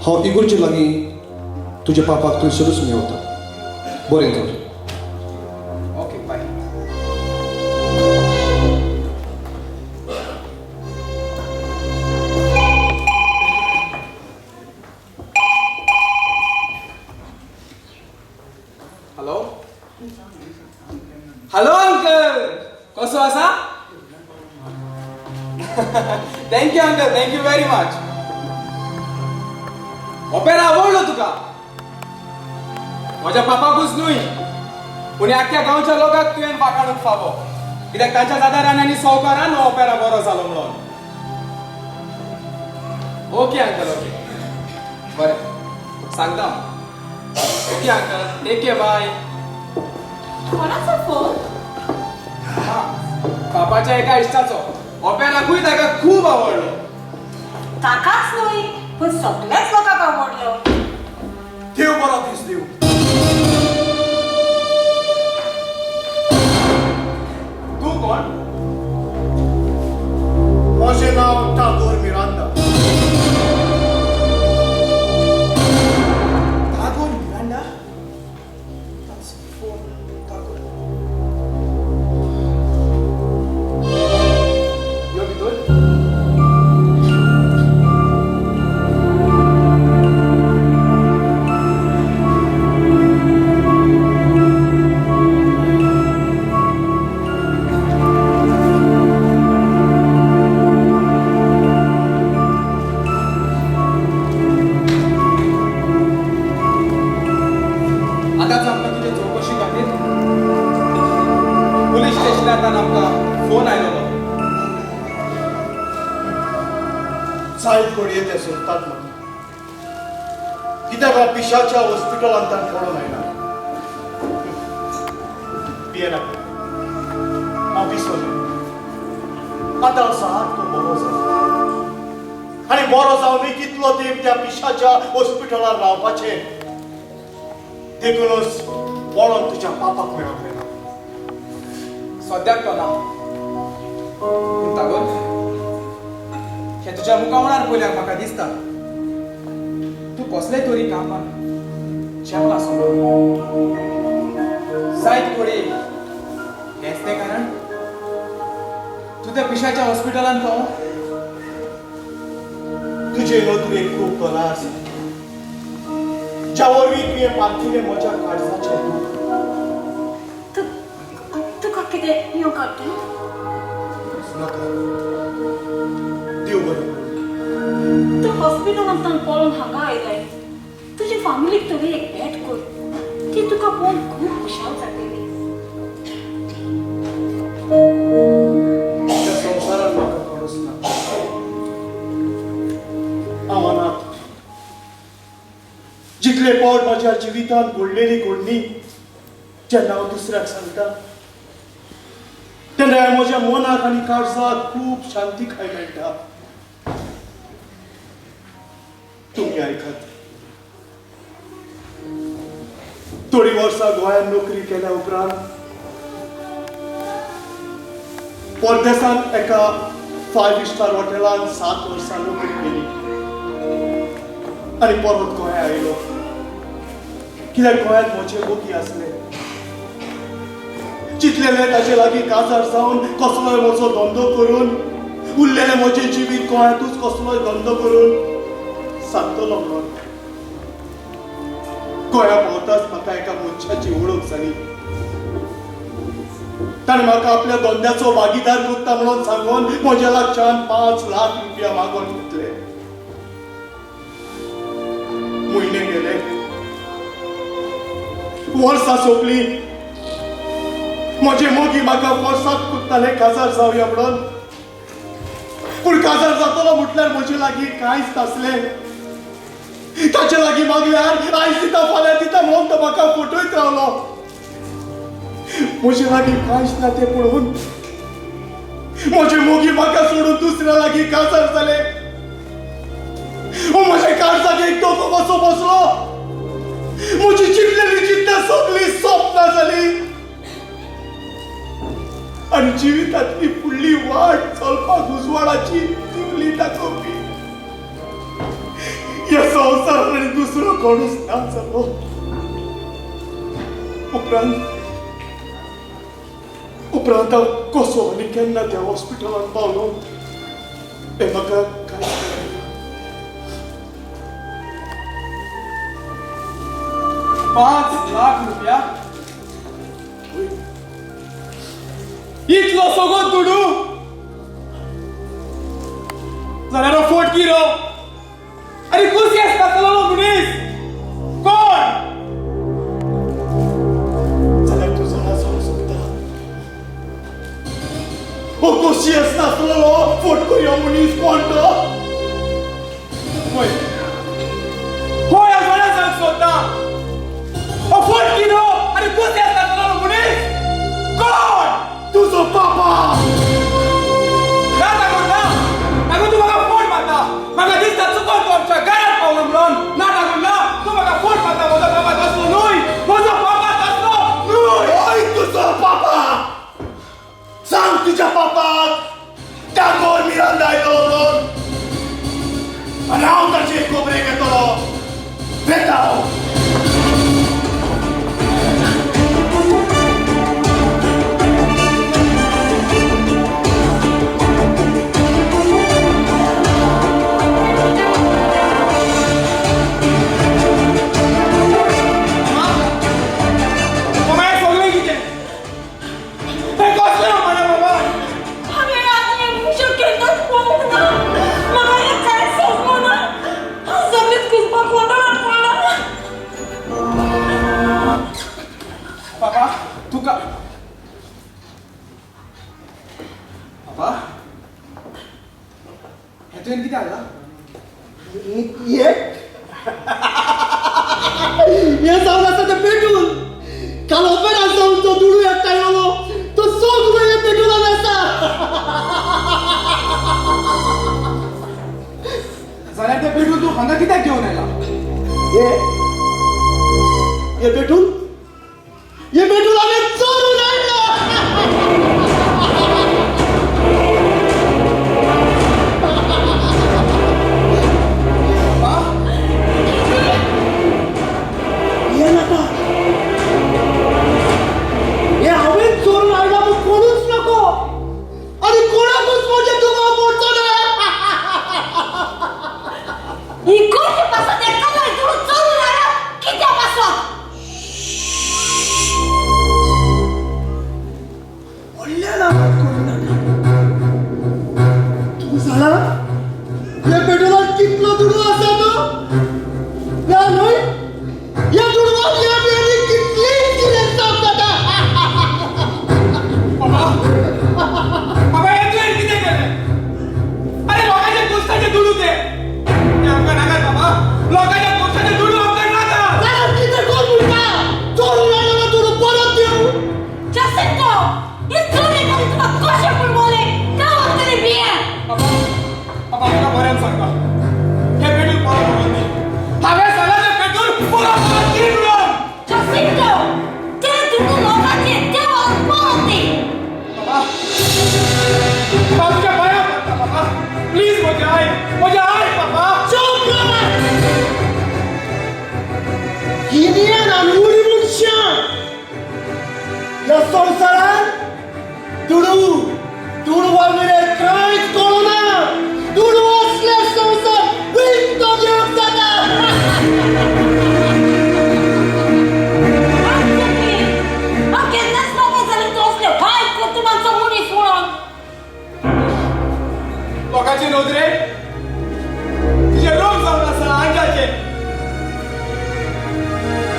हांव इगोर्जे लागीं तुज्या पापाक थंयसरूच मेवता. बरें तर. Okay, bye. Hello hello uncle, कसो आसा? Thank you uncle, thank you very much. Opera आवडलो तुका? म्हज्या पापाकूच न्हय पूण आख्ख्या गांवच्या लोकांक तुवें वाखाणूंक फावो, कित्याक तांच्या आदारान आनी सहकारान हो ओपेरा बरो जालो म्हणून. ओके अंकल, ओके, बरें सांगता. Okay uncle, take care, bye. कोणाचो फोन? पापाच्या एका इश्टाचो. ओपेराकूय ताका खूब आवडलो. ताकाच न्हय पूण सगळ्याच लोकांक आवडलो. देव बरो दीस दिव. तूं कोण? म्हजें नांव टागोर मिरांडा. टागोर मिरांडा? फोन टागोर. यो भितर. आतांच आमकां तुजे चवकशी खातीर पुलीस स्टेशनांतल्यान आमकां फोन आयलो. जायत घडये ते सोदतात म्हाका, कित्याक हांव पिशाच्या हॉस्पिटलांतल्यान पळोवन आयला. भियेनाका, हांव पिसो न्हय. आतां हांव सारको बरो जाला आनी बरो जावनूय कितलो तेंप त्या पिशाच्या हॉस्पिटलार रावपाचें, देखूनच पळोवन तुज्या पापाक मेळोंक येना. सद्याक तो ना, पूण टागोर, हें तुज्या मुखामळार पळयल्यार म्हाका दिसता तूं कसलें तरी कामान चेपला समज. जायत घडये हेंच तें कारण तूं त्या पिशाच्या हॉस्पिटलांत पावो. तुजे नदरेक खूब कला आसा, ज्या वरवीं तुवें पारखिलें म्हज्या काळजाचें दूख. तुका कितें येवंक काडटा? नाका, देव बरें करूं. तूं हॉस्पिटलांतल्यान पळोवन हांगा आयलाय, तुजे फामिलीक तरी एक भेट कर, ती तुका पळोवन खूब खुशाल जातली. त्या संवसारान म्हाका कोणूच ना, हांव अनाथ. जितले पावट म्हज्या जिवितांत घडलेली घडणी जेन्ना हांव दुसऱ्याक सांगता तेन्ना म्हज्या मनाक आनी काळजाक खूब शांतीकाय मेळटा. तुमी आयकात, थोडीं वर्सां गोंयांत नोकरी केल्या उपरांत परदेसांत एका 5 स्टार हॉटेलांत 7 वर्सां नोकरी केली आनी परत गोंया आयलो, कित्याक गोंयांत म्हजे मोगी आसले. चिंतलेलें ताजे लागीं काजार जावन कसलोय म्हजो धंदो करून उरलेलें म्हजें जिवीत गोंयांतूच कसलोय धंदो करून सारतलो म्हणून. गोंया भोंवताच म्हाका एका मनशाची वळख जाली. ताणें म्हाका आपल्या धंद्याचो भागीदार करता म्हणून सांगून म्हज्या लागच्यान 5 लाख रुपया मागून घेतले. म्हयने गेले, वर्सां सोंपली. म्हजे मोगी म्हाका फोर्साक करताले काजार जावया म्हणून, पूण काजार जातलो म्हटल्यार म्हजे लागीं कांयच नासलें. ताचे लागीं मागल्यार आयज दिता फाल्यां दिता म्हणून तो म्हाका फटयत रावलो. म्हजे लागीं कांयच ना तें पळोवन म्हजे मोगी म्हाका सोडून दुसऱ्या लागीं काजार जाले. म्हज्या काळजाक एक धोको कसो बसलो. म्हजी चिंतलेली चिंता सगळी सोंपना जाली आनी जिवितांतली फुडली वाट चलपाक उजवाडाची दिवली दाखोवपी ह्या संवसारांत आनी दुसरो कोणूच ना जालो. उपरांत उपरांत हांव कसो आनी केन्ना त्या हॉस्पिटलांत पावलो तें म्हाका कांयच कळना. 5 लाख रुपया? इतलो सगळो दुडू? जाल्यार फोट किरो? अरे कुसियस नासलो मनीस कोण? ओ कोशियस नासलेलो फटकुऱ्यो मनीस कोण तो? होय होय, हांव जाणा जावंक सोदता, हो फटकिरो आनी कुस्यास नासलेलो मनीस कोण? तुजो पापा. ना दाखोवन ना, आगो तूं म्हाका फोट मारता. म्हाका दिसता चुकोन तूं आमच्या घरांत पावलो म्हणून. ना दाखोवन ना, तूं म्हाका फोट मारता. म्हजो बाबा तसलो न्हय, म्हजो बाबा तसलो न्हय. हय तुजो पापा. सांग तुज्या पापाक टागोर मिरांदा आयलो म्हणून, आनी हांव ताचे खबरेक येतलो. वेता हांव. मामा, हें सगळें कितें? हें कसलें म्हणा बाबा? हांवें आतां मुशो केन्नाच पळोवंक ना. म्हाका हें कांयच समजना. हांव सगळेंच कुसपाक वांटोवपाक पडलां. बाबा तुका, बाबा हें तुवें कितें हाडलां? हे हे जावन आसा तें पेटूल. काल ओपेरान जावन जो दुडू एकठांय येयलो तो सगळो हे पेटूलान आसा. जाल्यार तें पेटूल तूं हांगा कित्याक घेवन आयला? हे हे पेटूल, हे पेटूल हांवें चोरून हाडलां. हे नाका, हे हांवें चोरून हाडलां म्हूण कोणूच नको, आनी कोणाकूच म्हजें दुबाव पडचो ना. ही कोणती पासत एकाला दुडू चोरून हाडला कित्या पासत? व्हडल्या नांवात करूं नाका. तूं जाणा ह्या पेटोलांत कितलो दुडू आसा तो? ह्या न्हय, ह्या दुडवान ह्या बियांनी कितलीं गिरेस्तां जाता. बाबा, बाबा हें तुवें कितें केलें? आरे लोकांच्या दोस्ताचे दुडू ते, ते आमकां नाकात बाबा. लोकांच्या दोस्ताचे दुडू आमकां नाकात. जाल्यार कितें कर म्हणटा? चोरून हाडलेलो दुडू परत दिवं? जासिंतो, ही चोरी करून तुका कशें म्हूण बोलें? गांवांत तरी बिये. बाबा, बाबा तुका बऱ्यान सांगता, हें पेटूल परत करून दी. हांवें सांगलां तें पेटूल परत करून दी म्हणून. जासिंतो, ते दुडू लोकांचे ते परत दी. बाबा, बाबा तुज्या पांयां पडटा बाबा, प्लीज म्हजें आयक, म्हजें आयक बाबा. चूप रावात. गिन्यान आनी उणी मनशां ह्या संवसारांत दुडू दुडवा मेरेन कांयच कळना. दुडू आसल्यार संवसार विकतो घेवंक जाता. हांव केन्नाच नाका जालें तूं असले वायट कर्तुबांचो मनीस म्हणून. लोकांचे नदरेक तुजें रोग जावन आसा आंजाचें,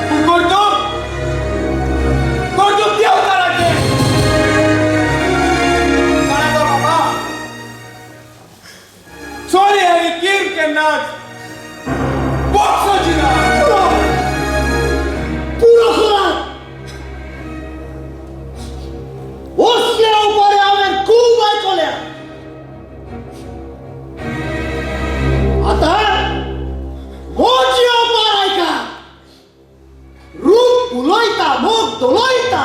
पूण कर्तुब, कर्तुब देवचाराचें. जाणा तो बाबा, चोरी आनी कीर केन्नाच बोगसोची ना. पुरो, पुरो करात. असल्या उपाय हांवें खूब आयकल्या. आतां म्हजी ओपार आयका. रूप उलयता, मोग धोलयता,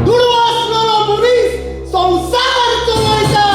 दुडू आसलेलो मनीस संवसार चलयता.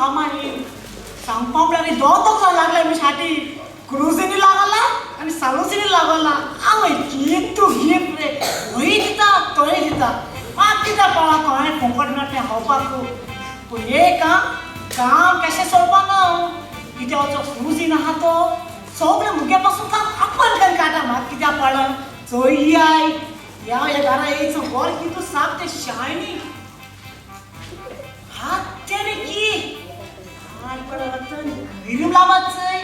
कामां ही सांगपा म्हळ्यार दोतोर लागले मी साठी क्रुजीनी लागला आनी सालुसीनी लागला. आवय कितू गिफ्ट रे, वय दिता तोय दिता, मात कित्याक पळा कोणें फोकट ना तें खावपाक. पूण एक आं काम कशें सोडपा ना हांव, कित्याक जो क्रुजीन आहा तो सगळें मुगे पासून काम आपण करून काडटा. म्हाका कित्याक पळा चोय ह्या ह्या घरा येयचो घर कितू साप तें शायनी हात रे की गैरीम लावात चय.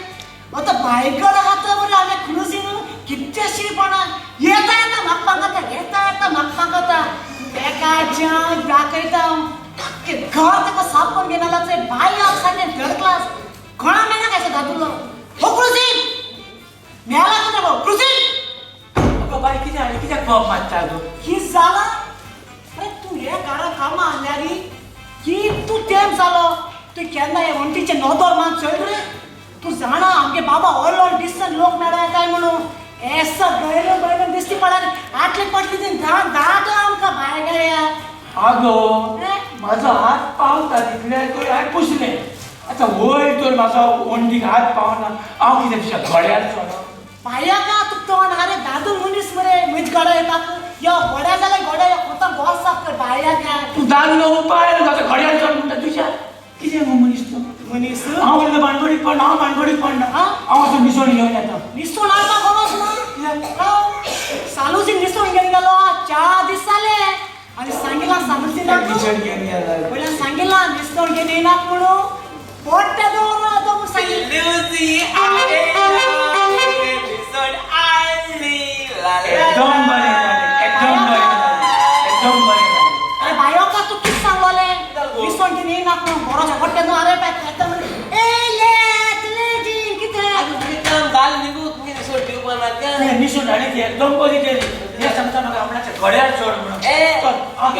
आतां बायकड आहा तो बरें आमगे क्रुजीन कितले शिरपणा येता येता म्हाका पांगता, येता येता म्हाका पांगता. तेका ज्या दाखयता हांव आख्खें घर ताका साफ करून घेना चोय. बाय सारकें थर्ड क्लास कोणा मेळना काय दादुलो हो क्रुजीन मेला कितें गो क्रुजीन. अगो बाय कितें जालें, कित्याक बोब मारता गो? कितें जालां? अरे तूं हे घरा कामां हाडल्यार की तूं तेम जालो. तूं केन्ना हे वण्टीचें नदर मान चोय रे. तूं जाणा आमगे बाबा व्हडलो डिस्टन्स लोक मेळ्ळा काय म्हणून एसो गैर गैर दिसती पडा आटले पडली ती धाट आमकां भायर गेल्या. आगो म्हाजो हात पावता तितले तूं हांवें पुसलें. आतां वयर तर म्हाजो वण्टीक हात पावना, हांव कितें तुज्या गळ्यार चडो? बाया का तूं तोंड आरे दादू मनीस मरे म्हज गळो येता यो घोड्या जाल्यार घोड्या यो कोता गोस साफ कर बाया का. तूं दादलो उपाय म्हाजो गळ्यार चड म्हणटा तुज्या कितें गो मनीस तूं? मनीस हांव उरलो बाणगोडीक पडना, हांव बाणगोडीक पडना, हांव असो निसण घेवन येता. निसण हाडपाक गरज ना. सालूजी निसण घेवन गेलो 4 दीस जाले आनी सांगिलां सालूजीनाक पयल्यान सांगिलां निसण घेवन येनाक म्हणून पोट्टे दवरला तो म्हूण सांगिल्लें. एकदम बरें जालें, एकदम बरें जालें, एकदम बरें जालें. अरे बायो का तूं कितें सांगलोलें निसण घेवन येनाक म्हणून बरो पोट्टे न्हू. अरे बाय येता म्हण ए ले तुलें कितें निसण हाडली ती एकदम बरी केली. हें सांगता म्हाका आपणाच्या गळ्यार चड म्हणून. पण हांव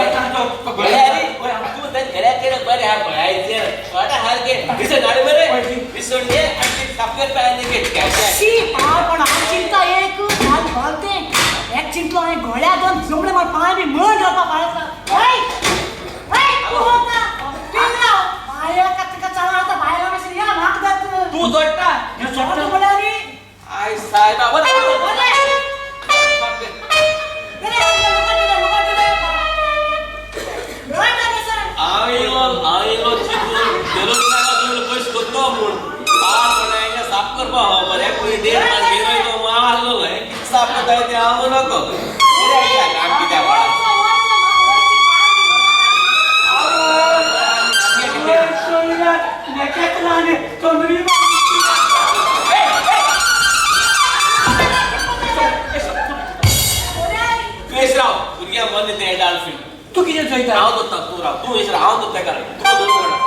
चिंता एक हाल घालतें एक चिंतलो हांवें गळ्या दोन जमले म्हाका पांय बी मळ घालपा पाळता. तूं जोडटा म्हळ्यार I सायबा हांव चिंतून देलो पयस करतो म्हूण पार साफ करपा हांव बरें पळय देड मास घेवन तो आसलो कितें साफ करता तें हांव नको काम कित्याक भुरग्यां मदीं तें डाल्फीन. तूं कितें चोयता? हांव दोत्ता, तूं राव, तूं येश राव, हांव दोत्ता कारण तुका दोन पडना.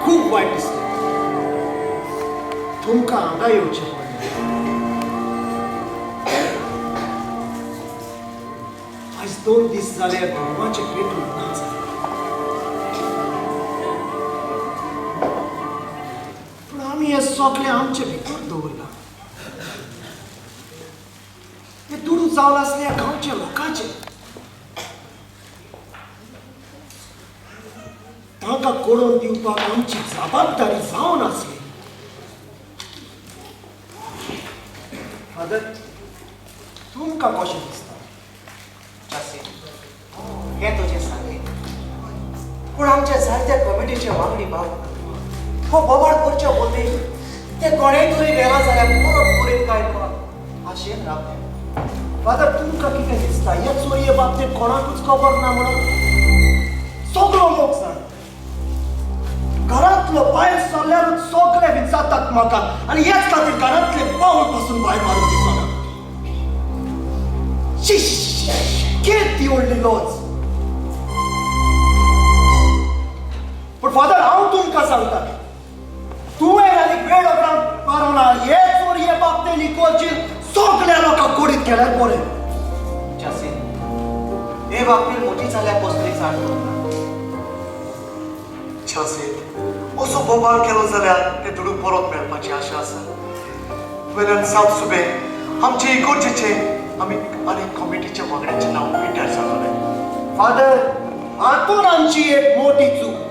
खूब वायट दिसलें तुमकां हांगा येवचें पडलें. आयज 2 दीस जाले धर्माचें पेटूल ना जालें. पूण आमी हें सगळें आमचे भितर दवरलां. हे दुडू जावन आसले गांवच्या लोकांचे, तांकां कळोवन दिवपाक आमची जबाबदारी जावन आसली. फादर, तुमकां कशें दिसता? हें तुजें सांगलें. पूण आमच्या जायत्या कमिटीचे वांगडी बाब हो बोवाळ करच्या वतीन ते कोणेय तरी वेळा जाल्यार परत करीत काय कोण आशेन रावले. फादर, तुमकां कितें दिसता हे चोरये बाबतींत कोणाकूच खबर ना म्हणून? सगळो लोक जाणा. घरांतलो भायर सरल्यारूच सगळे विचारतात म्हाका आनी हेच खातीर घरांतले पावल पासून भायर मारून दिसना. शी, कितें व्हडली लज. पूण फादर, हांव तुमकां सांगता, तुवें आनी वेळ पारोना हे चोरये बाबतींत इगर्जेन सगळ्या लोकांक कोडीत केल्यार बरें. जासीन, हे बाबतींत म्हजी जाल्यार कसली जाण ना. जासीन, असो बोवाळ केलो जाल्यार ते दुडू परत मेळपाची आशा आसा. वेल्यान साप सुबे आमचे इगर्जेचे आमी आनी कमिटीच्या वांगड्याचें नांव पिड्ड्यार जातलें. फादर, हातून आमची एक मोटी चूक.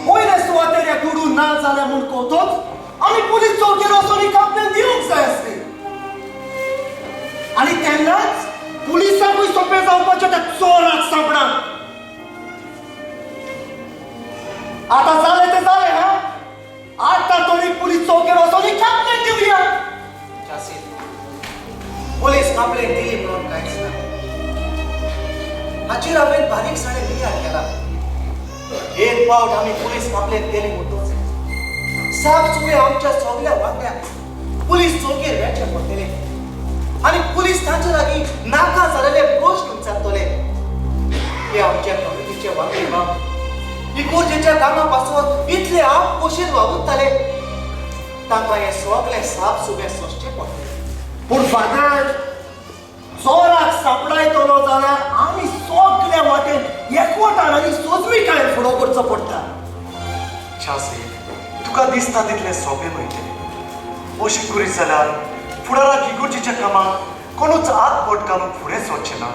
पयले सुवातेर हे दुडू ना जाले म्हूण कळतच आमी पुलीस चौकेर वचून ही कंप्लेन दिवंक जाय आसली आनी तेन्नाच पुलिसांकूय सोंपें जावपाचें त्या चोराक सांपडा. आतां जालें तें जालें. हा, आतां तरी पुलीस चौकेर वचून ही कंप्लेन दिवया. जासीन, पुलीस कंप्लेन दिली म्हणून कांयच ना. हाचेर हांवें बारीकसाणेन विचार केला. एक पावट आमी पुलीस कंप्लेन केली म्हणटूच साप सुबे आमच्या सगल्या वांगड्यांक पुलीस चौकेर वेचे पडटले आनी पुलीस तांचे लागीं नाका जालेले प्रश्न विचारतले. हे आमच्या कमिटीचे वांगडी बाब इगर्जेच्या कामा पासून इतले आप खोशेन वावुरताले, तांकां हें सगळें साप सुबे सोंसचें पडटलें. पूण फादर, चोराक सांपडायतलो जाल्यार आमी सगल्या वाटेन एकवटान आनी सोजमिकायेन फुडो करचो पडटा. जासीन, तुका दिसता तितलें सोंपें न्हय तें. अशें करीत जाल्यार फुडाराक इगर्जेच्या कामाक कोणूच हात बोट घालून फुडें सरचें ना.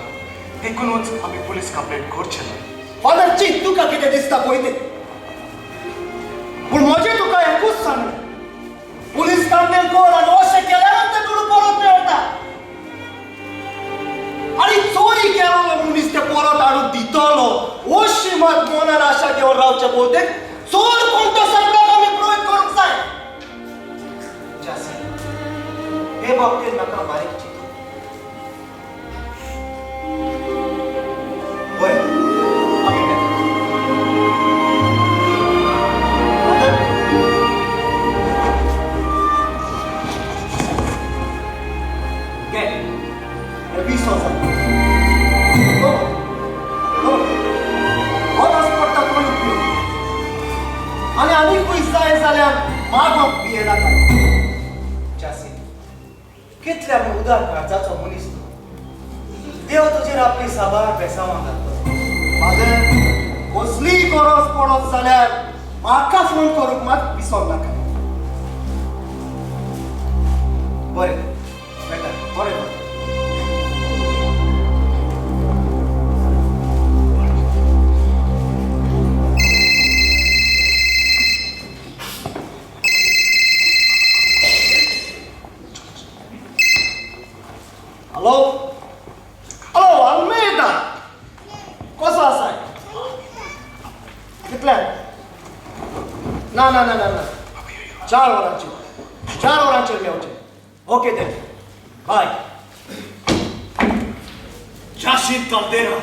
देखूनच आमी पुलीस कंप्लेन करचें न्हय. फादर, चीत तुका कितें दिसता पळय तें. पूण म्हजें तुका एकूच सांगलें, पुलीस कंप्लेन कर आनी अशें केल्यारूच ते दुडू परत मेळटा. आनी चोरी केलो मनीस ते परत हाडून दितलो अशी मात मनान आशा घेवन रावचें भोवतेक चोर कोण तो सांगपाक आमी प्रयत्न करूंक जाय. जासीन, हे बाबतींत म्हाका बारीक चिंतूं. बरें, आमी मेळटा. घे, हे 20,000. गरज पडटा खंय उपयोग आनी आनीकूय जाय जाल्यार मागप भियेनाका. जासीन, कितले आमी उदार काळजाचो मनीस तूं. देव तुजेर आपली साबार बेसांवां घालतलो. फादर, कसलीय गरज पडत जाल्यार म्हाका फोन करूंक मात विसर नाका. बरें, बेटा. बरें बरें. हॅलो हॅलो, आल्मेदा, कसो आसा? कितल्यान? ना ना ना ना ना, 4 वरांचेर, 4 वरांचेर मेवचें. Okay then, bye. Jacin Caldeira.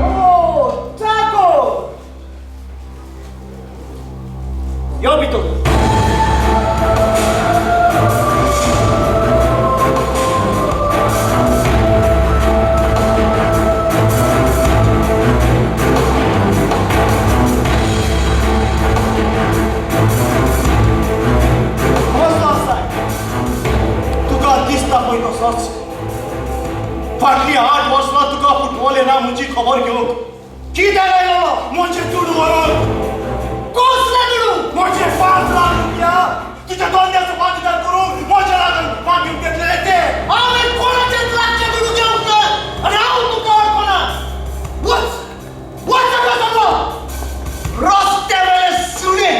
Oh, Taco! यो भितर. कसो आसाय? तुका दिसता पळय तसोच. फाटलीं 8 वर्सां तुका फुटवलें ना म्हजी खबर घेवंक. कित्याक आयलो? म्हजे दुडू व्हरोन. कसले दुडू? म्हजे 5 लाख रुपया तुज्या दोंद्याचो बांदीदार करून म्हज्या लागून मागून घेतलेले ते. हांवें कोणाचेच लागचे दुडू घेवंक ना आनी हांव तुका वळखना. वच वच हांगा सामको. रस्त्या वेले सुणे.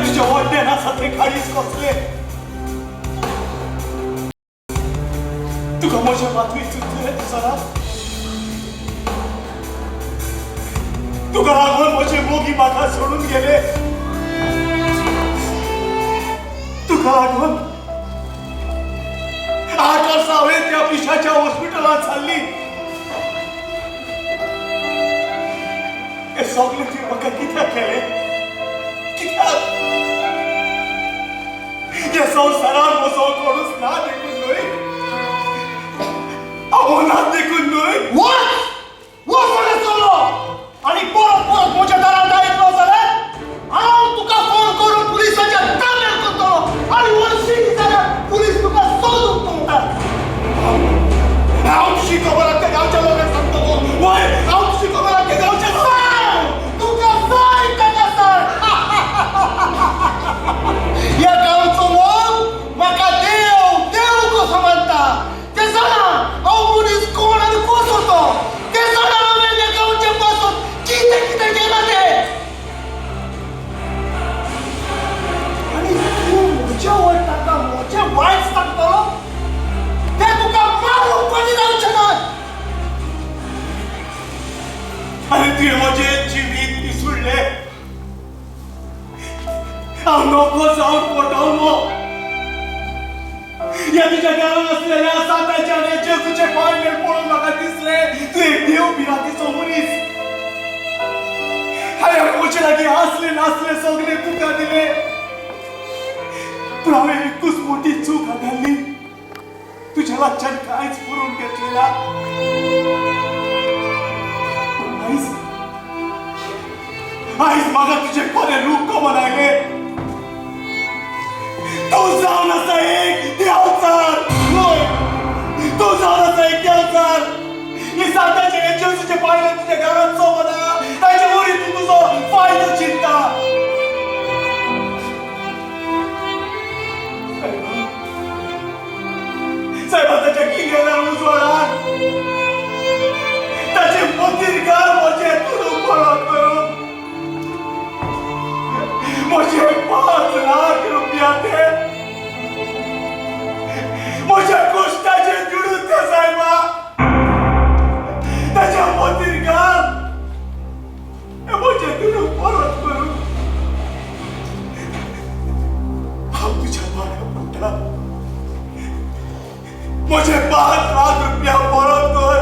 तुज्या वाट्यान आसा तें काळीज कसलें? तुका म्हजें मातूय चुकलें दिसना? तुका लागून म्हजे मोगी म्हाका सोडून गेले. तुका लागून 8 वर्सां हांवें त्या पिशाच्या हॉस्पिटलांत सारली. हें सगळें तुवें म्हाका कित्याक केलें? कित्याक? ह्या संवसारान म्हजो कोणूच ना देखून न्हय, हांव ना देखून न्हय. वच वच हांगा चलो आनी परत परत म्हज्या दारांत आयलो जाल्यार हांव तुका फोन करून पुलिसाच्या ताब्यात करतलो आनी वरशी जाल्यार पुलीस तुका सोदूंक पावतात. हांव तुजी खबर आख्या गांवच्या लोकांक सांगतलो. वय, हांव तुजी खबर आख्या गांवच्या सांग, तुका जाय ताका सांग. ह्या गांवचो लोक म्हाका देव देव कसो मानता ते जाणा हांव मनीस कोण आनी कसो तो. ते जाणा हांवें ह्या गांवचे पासून कितें कितें केलां तें. आनी तूं म्हज्या वयर ताका म्हजें वायट सांगतलो? ते तुका मारूंक पडली जावचें ना. आनी तुवें म्हजें जिवीत पिसुडलें. हांव नको जावन फटवलो. ह्या तुज्या घरांत आसलेल्या साताच्या आनी जेजूचें पांय पळोवन म्हाका दिसलें तूं एक देव भिरांतीचो मनीस. हांवें म्हजे लागीं आसले नासले सगळें तुका दिलें, पूण हांवें एकूच मोटी चूक हाताळ्ळी. तुज्या लागच्यान कांयच पुरोवन घेतलें ना. आयज आयज म्हाका तुजें खरें रूप खबर आयलें. तूं जावन आसा एक देवचार. वय, तूं जावन आसा एक देवचार. ही साताचे जेजूचे पांय तुज्या घरांत चोवना, ताचे वरी तूं तुजो फायदो चिंता. सायबा, ताच्या किंगेल्या उजवाडान ताचे मतीर घाल म्हजें तुडू परत करून म्हजे 5 लाख रुपया ते म्हज्या कोश्टाचे दुडू ते सायबा ताच्या मतीर घाल म्हजें दुडू परत करून. हांव तुज्या पांयां पडटा. म्हजे 5 लाख रुपया परत कर.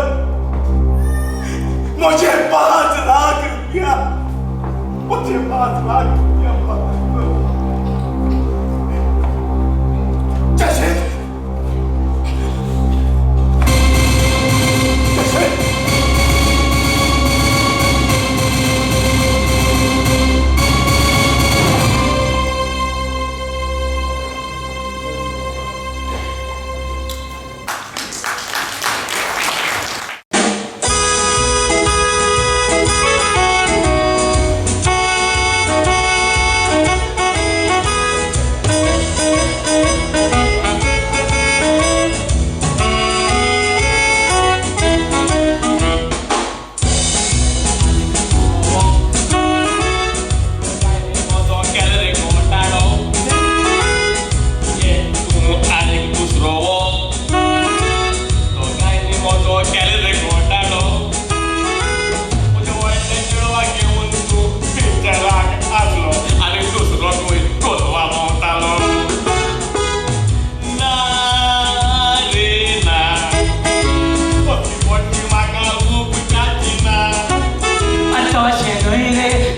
म्हजे 5 लाख रुपया, म्हजे 5 लाख रुपया परत कर. जशें जशें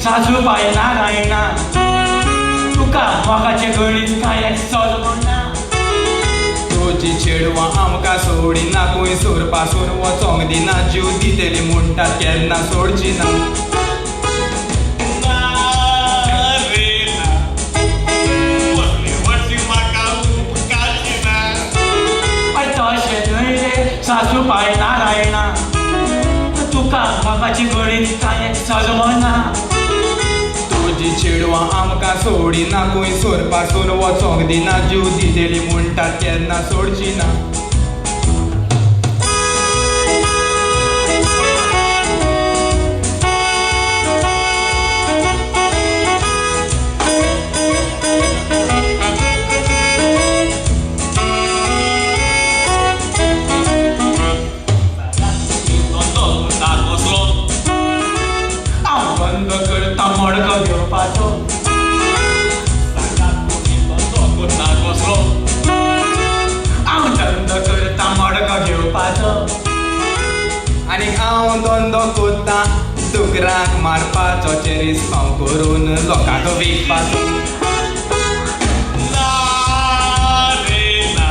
सासूबाय नारायणा, तुका मोगाचें गणीत कांय समजना. तुजी चेडवां आमकां सोडिना, खंय सोरपासून वचोंक दिना, जीव दितली म्हणटात केन्ना सोडची ना. तशें न्हय रे सासूबाय नारायणा, तुका मोगाचें गणीत कांय समजना. तुजी चेडवां आमकां सोडिना, खंय सोरपासून वचोंक दिना, जीव दितली म्हणटात केन्ना सोडची ना. दुडवाचो चेरीस पाव करून लोकांक विकपाचो. ना रे ना,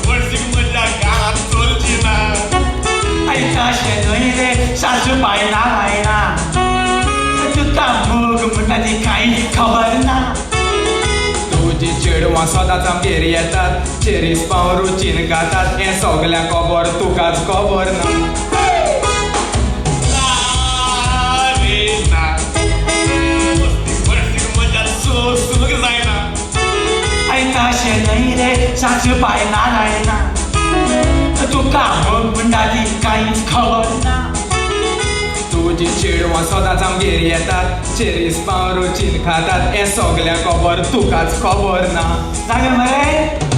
वर्सीक म्हज्या घरांत चलची ना. तशें न्हय रे सासूबाय नारायणा, तुका मोग म्हणटा ती कांयच खबर ना. तुजी चेडवां सदांच आमगेर येतात, चेरीस पाव रुचीन खातात, हें सगळ्यांक खबर तुकाच खबर ना. ना रे ना, वर्सीक म्हज्या सोसूंक जायना. तशें न्हय रे सासूबाय नारायणा, तुका मोग म्हणटा ती कांयच खबर ना. तुजी चेडवां सदांच आमगेर येतात, चेरीस पाव रुचीन खातात, हें सगळ्यांक खबर तुकाच खबर ना. जालें मरे?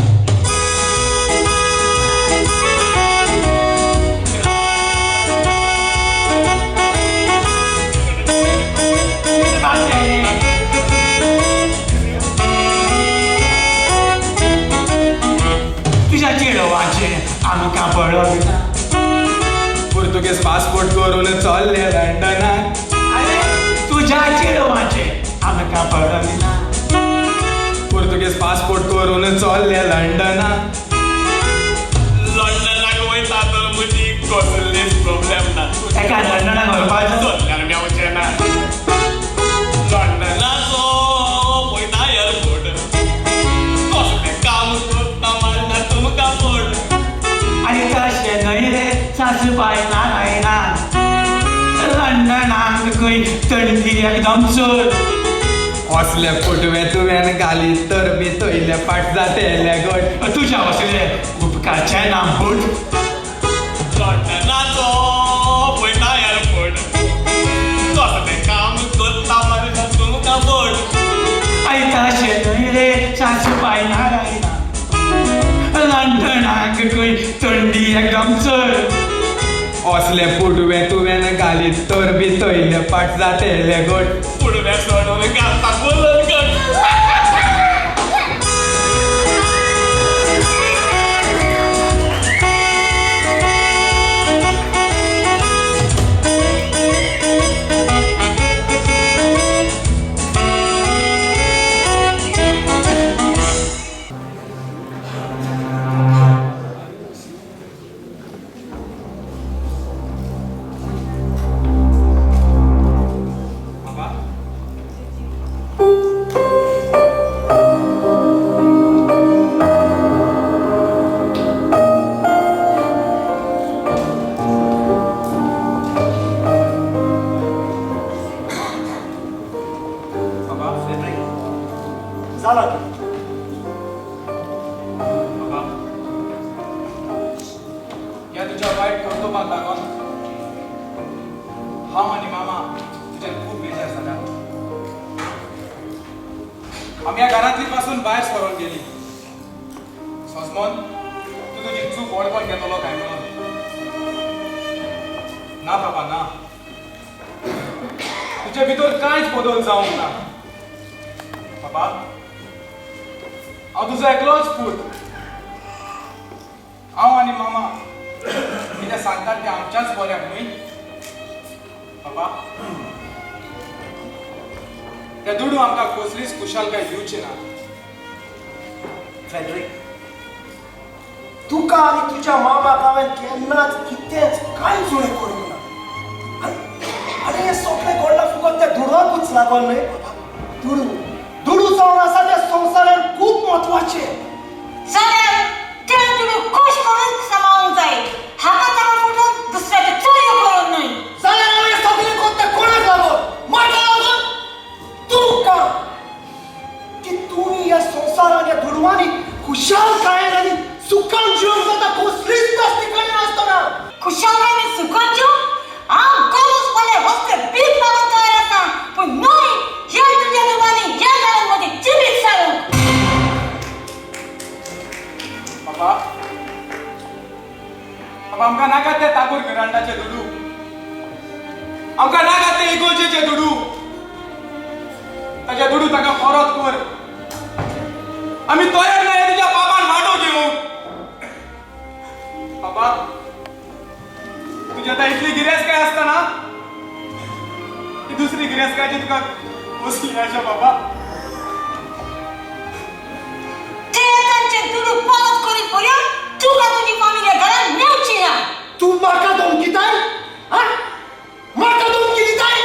तुज्या चेडवाचें आमकां पळोवंक ना. पुर्तुगेज पासपोर्ट करून चल्ले लंडनाक. आरे तुज्या चेडवाचें आमकां पळोवंक ना. पुर्तुगेज पासपोर्ट करून चल्ले लंडनाक. लंडनाक वयता तर म्हजी कसलीच प्रॉब्लेम ना. एका लंडनाक व्हरपाचो चल्ल्यार मेवचें ना. लंडनाचो पळयता एअरपोर्ट, कसलें काम करता मारना तुमकां पोट. आनी तशें न्हय रे सासूबाय नारायणा, लंडनाक खंय थंडी एकदम चड. असले पुटवे तुवें घाली तर बी थंयले फाट जातेले घट. तुज्या असले उपकारचें ना बूट. लंडनाचो पळयता एअरपोर्ट, कसलें काम करता मारना तुमकां पोट. आनी तशें न्हय रे सासूबाय नारायणा, लंडनाक खंय थंडी एकदम चड. असले पुडवे तुवें घाली तर बी थंयले फाट जातेले घट. पुडवे सोडून घालता बोलून घट. जाला बाबा, ह्या तुज्या वायट कर्तुपाक लागून हांव आनी मामा तुजेर खूब बेजार जाल्या. आमी ह्या घरांतली पासून भायर सरून गेली. सोजमोन, तूं तुजी चूक व्हडपण घेतलो काय म्हणून. ना बाबा ना, तुजे भितर कांयच बदल जावंक ना. बाबा, हांव तुजो एकलोच पूत. हांव आनी मामा कितें सांगतात तें आमच्याच बऱ्याक न्हय बाबा. ते दुडू आमकां कसलीच खुशालकाय दिवची ना. फ्रेडरीक, तुका आनी तुज्या मामाक हांवें केन्नाच कितेंच कांयच उणें करूंक ना. आनी हें सगळें घडलां फकत त्या दुडवाकूच लागून न्हय बाबा. दुडू दुडू जावन आसा त्या संवसारान खूब म्हत्वाचें. जाल्यार ते दुडू खूश करून सांबाळूंक जाय. हाका ताका फटोवन दुसऱ्याच्यो चोरयो करूंक न्हय. जाल्यार हांवें सगळें करता कोणाक लागून? म्हाका लागून? तुमकां की तुमी ह्या संवसारान ह्या दुडवांनी खुशालकायेन आनी सुखान जिवंक जाता, कसलीच नास्तिकाय नासतना. खुशालकायेन आनी सुखान जिवंक हांव गरज पडल्यार रस्ते भीक मागूंक तयार आसा, पूण न्हय ह्या तुज्या दुडवांनी ह्या घरांत म्हजें जिवीत सारूंक. बाबा, बाबा, आमकां नाका ते तागोर मिरांडाचे दुडू, आमकां नाका ते इगोर्जेचे दुडू. ताचे दुडू ताका परत कर. आमी तयार ना तुज्या बाबान वांटो घेवंक. बाबा, तुजी आतां इतली गिरेस्तकाय आसतना गिरेस्कायची तुका पोसली अशें बाबा. ते तांचे दुडू परत करी पळया तुका तुजी फामिल्या घरान मेवची ना. तूं म्हाका धमकीताय? म्हाका धमकी दिताय?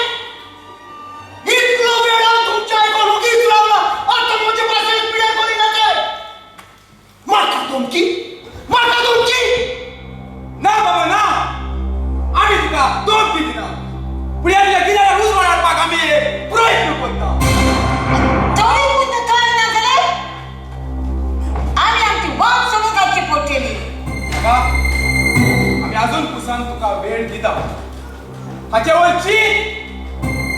इतलो वेळ हांव तुमच्या आयकून ओगीच रावला, आतां म्हजे पासयेक पिड्यार करिनाकाय. म्हाका धमकी? म्हाका धमकी? ना बाबा ना, आमी तुका धमकी दिना, पूण ह्या तुज्या गिन्यानाक उजवाड हाडपाक आमी प्रयत्न करता. तरी पूण तयार ना जाल्यार आमी आमची वाट सोडून घालची पडटली. बाबा आमी अजून पुसान तुका वेळ दिता, हाचे वयर चीत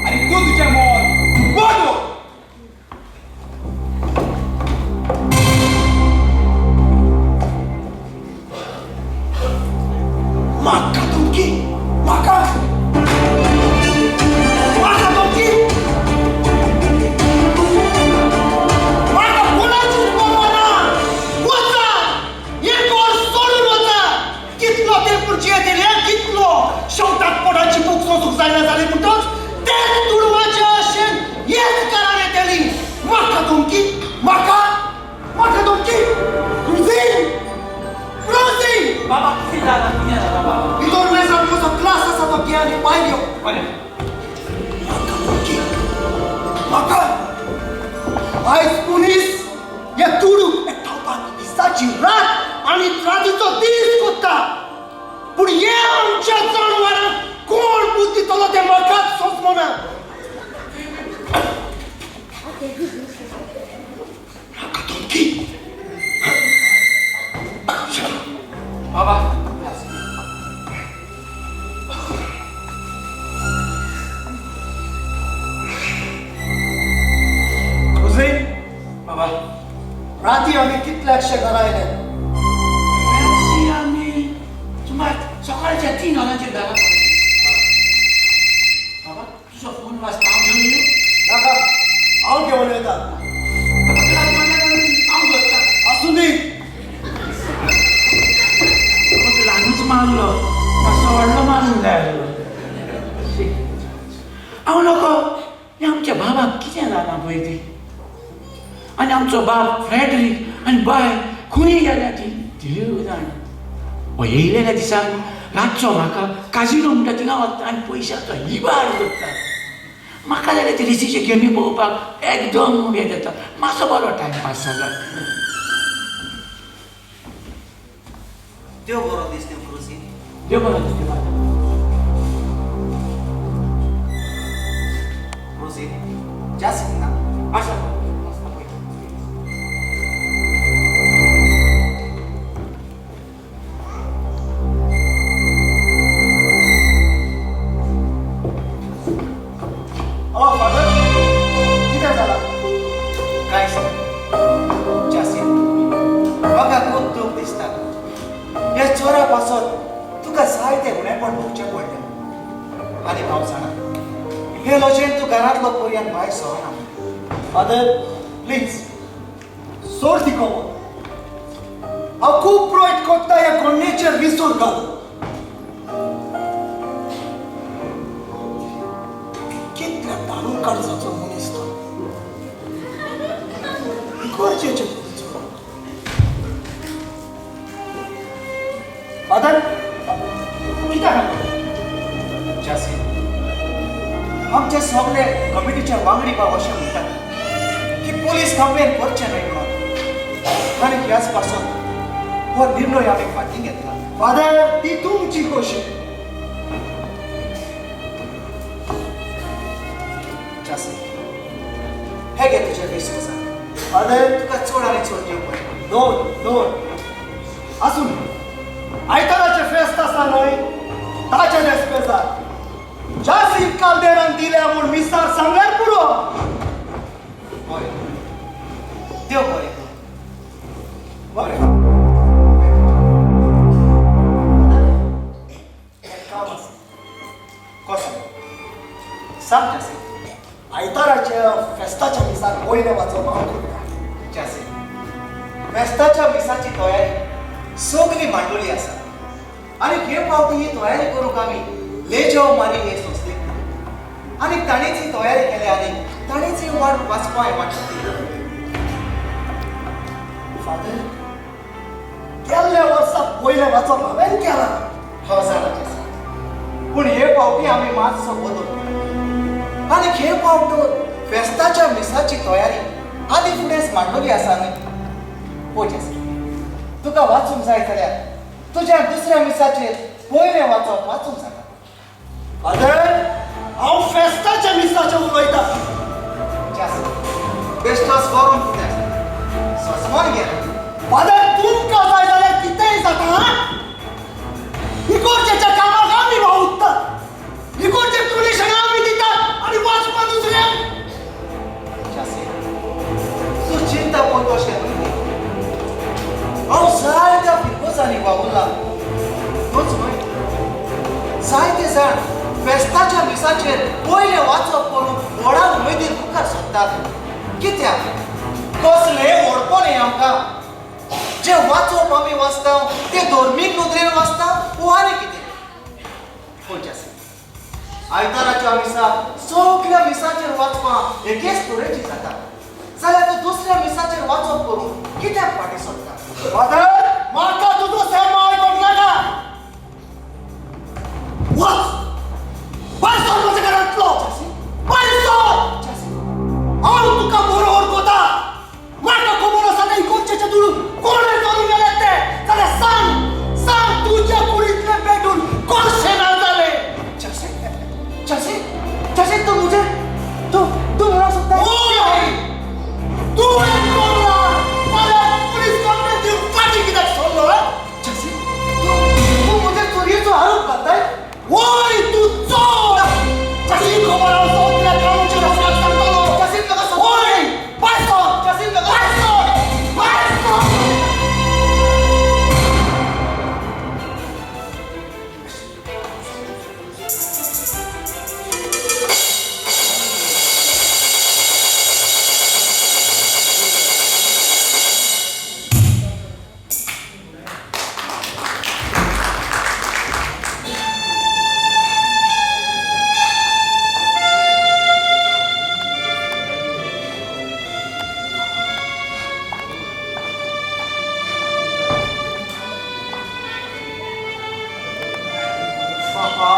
आनी तूं तुजें मत बदल. म्हाका धमकी? म्हाका म्हाका धमकी? म्हाका कोणाचीच पर्वा ना. वचा, एक वर सोडून वचा. कितलो तेंप जियेतले कितलो शेवटाक पोटाची भूक सोसूंक जायना जाली म्हणटच तेच दुडवाचे आशेन हेच घरान येतली. म्हाका धमकी? म्हाका म्हाका धमकी? क्रुझीन क्रुझीन बाबा कितें जालां? कितें जालां बाबा? भितर मेजार म्हजो ग्लास आसा तो घे आनी भायर यो. बरें. म्हाका धमकी? म्हाका? आयज पुलीस हे दुडू एकठांवपाक दिसाची रात आनी रातीचो दीस कोत्ता, पूण हे आमच्या जनावरांक कोण बुद्द दितलो तें म्हाकाच समजना. म्हाका धमकी? बाबा क्रुझीन बाबा राती आमी कितल्याशे घरा आयले? राती आमी सुमार सकाळच्या 3 वरांचेर घरा. बाबा तुजो फोन वाजता, हांव घेवन येवं? नाका, हांव घेवन येता. हांव धरता. आसूं दी. ल्हानूच मारलो, मातसो व्हडलो मारूंक जाय आसलो. हांव नको, हें आमच्या बाबाक कितें जालां पळय ती. आनी आमचो बाब फ्रेडरीक आनी बाय खुनी गेल्या ती देव जाणा. हो येयलेल्या दिसाक रातचो म्हाका काजिनो म्हणटा थिंगा वता आनी पयशांचो इबाड करता. म्हाका जाल्यार ते रेसीचे गेमी पळोवपाक एकदम वेळ येता, मातसो बरो टायमपास जाला. देव बरो दीस दिवं क्रुझीन. देव बरो दीस दिवं. क्रुझीन जासीन ना? आसा. Oh, फादर, कितें जालां? कांयच ना जासीन, म्हाका खूब दूख दिसता. ह्या चोरा पासत तुका जायते उणेपण भोगचें पडलें आनी हांव जाणा हे लजेन तूं घरांतलो पर्यान भायर सरना. फादर प्लीज सोड ती खबर. हांव खूब प्रयत्न करता ह्या घडणेचेर विसर घालूं. कितल्या दारू काळजाचो मनीस तो, गरजेचें. फादर कित्याक जासीन, आमचे सगळे कमिटीचे वांगडी बाब अशें म्हणटात की पुलीस कंप्लेन करचें न्हय म्हणून, आनी ह्याच पासून हो निर्णय आमी फाटीं घेतला. फादर ती तुमची खोशी. जासीन हे घे तुजे 20,000. फादर तुका चड आनी चड देव बरें. दोन दोन आसूं. आयताराचें फेस्त आसा न्हय, ताचें देस्पेजार जासीन काल्देरान दिल्या म्हूण मिसार सांगल्यार पुरो. बरें, देव बरें करूं. बरें, एक काम आसा. कसो सांग जासीन. आयताराच्या फेस्ताच्या मिसाक वयलें वाचप हांव करता. जासीन, फेस्ताच्या मिसाची तयारी सगली मांडोली आसा आनी हे फावटी ही तयारी करूंक आमी लेजो मारी हे संस्थेक ना. आनी ताणेंच ही तयारी केल्या आनी ताणेंच ही वाट वाचपाय वाटली. फादर, गेल्ल्या वर्सा पयलें वाचप हांवें केलां. हो जाणा जेसी, पूण हे फावटी आमी मातसो बदल केला आनी हे फावट फेस्ताच्या मिसाची तयारी आदी फुडेंच मांडलेली आसा न्हय. पळय जेसी, तुका वाचूंक जाय जाल्यार तुज्या दुसऱ्या मिसाचेर पयलें वाचप वाचूंक जाता. फादर, हांव फेस्ताच्या मिसाचेर उलयतां. जेसी, बेश्टोच बरोवन कितें सजमोन गेला. फादर, तुमकां जाय जाल्यार कितेंय जाता. इगोर्जेच्या कामाक आमी वावुरतात, इगोर्जे डोनेशन आमी दितात आनी वाचपा दुसऱ्यांक. जेसी, तूं चिंता पडलो अशें न्हय. हांव जायत्या फिरगोजांनी वावुरला, तूंच न्हय, जायते जाण फेस्ताच्या मिसाचेर पयलें वाचप करून व्हडा उमेदीन मुखार सरतात. कित्याक? कसलें व्हडपण हें आमकां. जें वाचप आमी वाचता तें धर्मीक नदरेन वाचता वो आनी कितें. पळय जेसी, आयताराच्या मिसा सगल्या मिसाचेर वाचपां एकेच तरेची जाता जाल्यार तूं दुसऱ्या मिसाचेर वाचप करून कित्याक फाटीं सरता? फादर, म्हाका तुजो सेर्मांव आयकोंक नाका. वच, भायर सर म्हज्या घरांतलो, भायर सर. हांव तुका बरो वळखता. म्हाका खबर आसा तें इगोर्जेचें दुडू कोणें चोरून व्हेलें तें. जाल्यार सांग, सांग तुज्या कुडींतलें पेटून कशें ना जालें. जेसी, जेसी, जेसी, तूं म्हजेर तूं तूं म्हणूंक सोदता? हय, तुवें कोरलां जाल्यार पुलीस कंप्लेन दिवन फाटीं कित्याक सरलो? जेसी, तूं तूं म्हजेर चोरयेचो आरोप घालताय? वय, तूं चोर. ही खबर हांव सगल्या गांवच्या लोकांक सांगतलो. जेसी, म्हाका वय, भायर सर, जेसी, म्हाका भायर सर, भायर सर. बापा,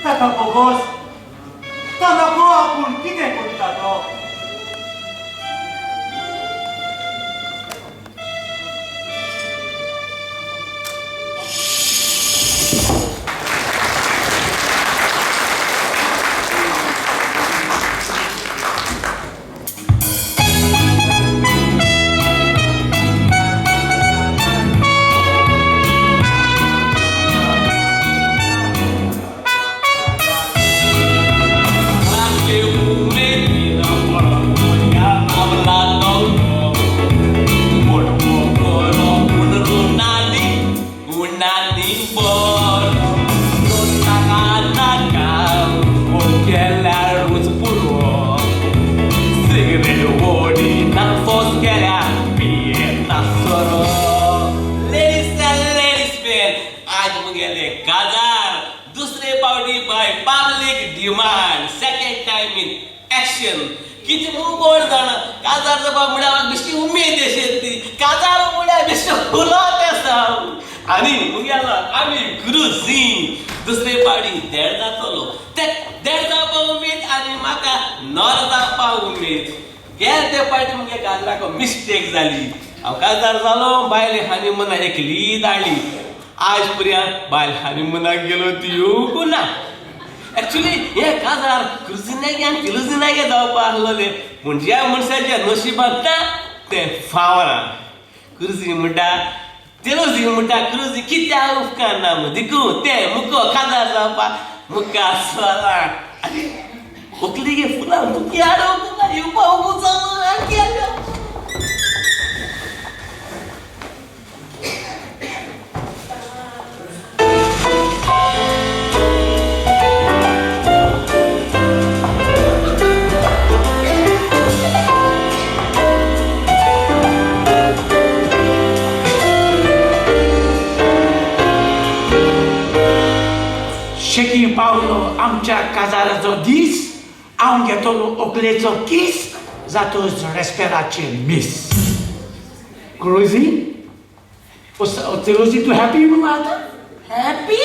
ताका बोगोस, तो नको आपूण कितें करता तो. मिस्टेक जाली. हांव काजार जालो, बायल हनीमुना एकली धाडली. आज पर्यंत बायल हनीमुनाक गेलो ती येवंक ना. एक्चुली हे काजार क्रुजिनागे आनी किलुजिनागे जावपा आसलोले, पूण ज्या मनशाच्या नशिबांत ना तें फावना. क्रुजी म्हणटा, तेलुजी म्हणटा, क्रुजी कित्याक उपकारना म्हूण देखून तें मुको काजार जावपा मुखार सरला. आनी व्हंकली गे फुलां बुकी हाडूंक ना, येवपा केलो. शेकी पावलो आमच्या आमच्या काजाराचो दीस, हांव घेतलो व्हंकलेचो कीस, जातोच रेस्पेराचें मीस. क्रुजी, क्रुजी, तूं हॅपी मगो आतां? हॅपी?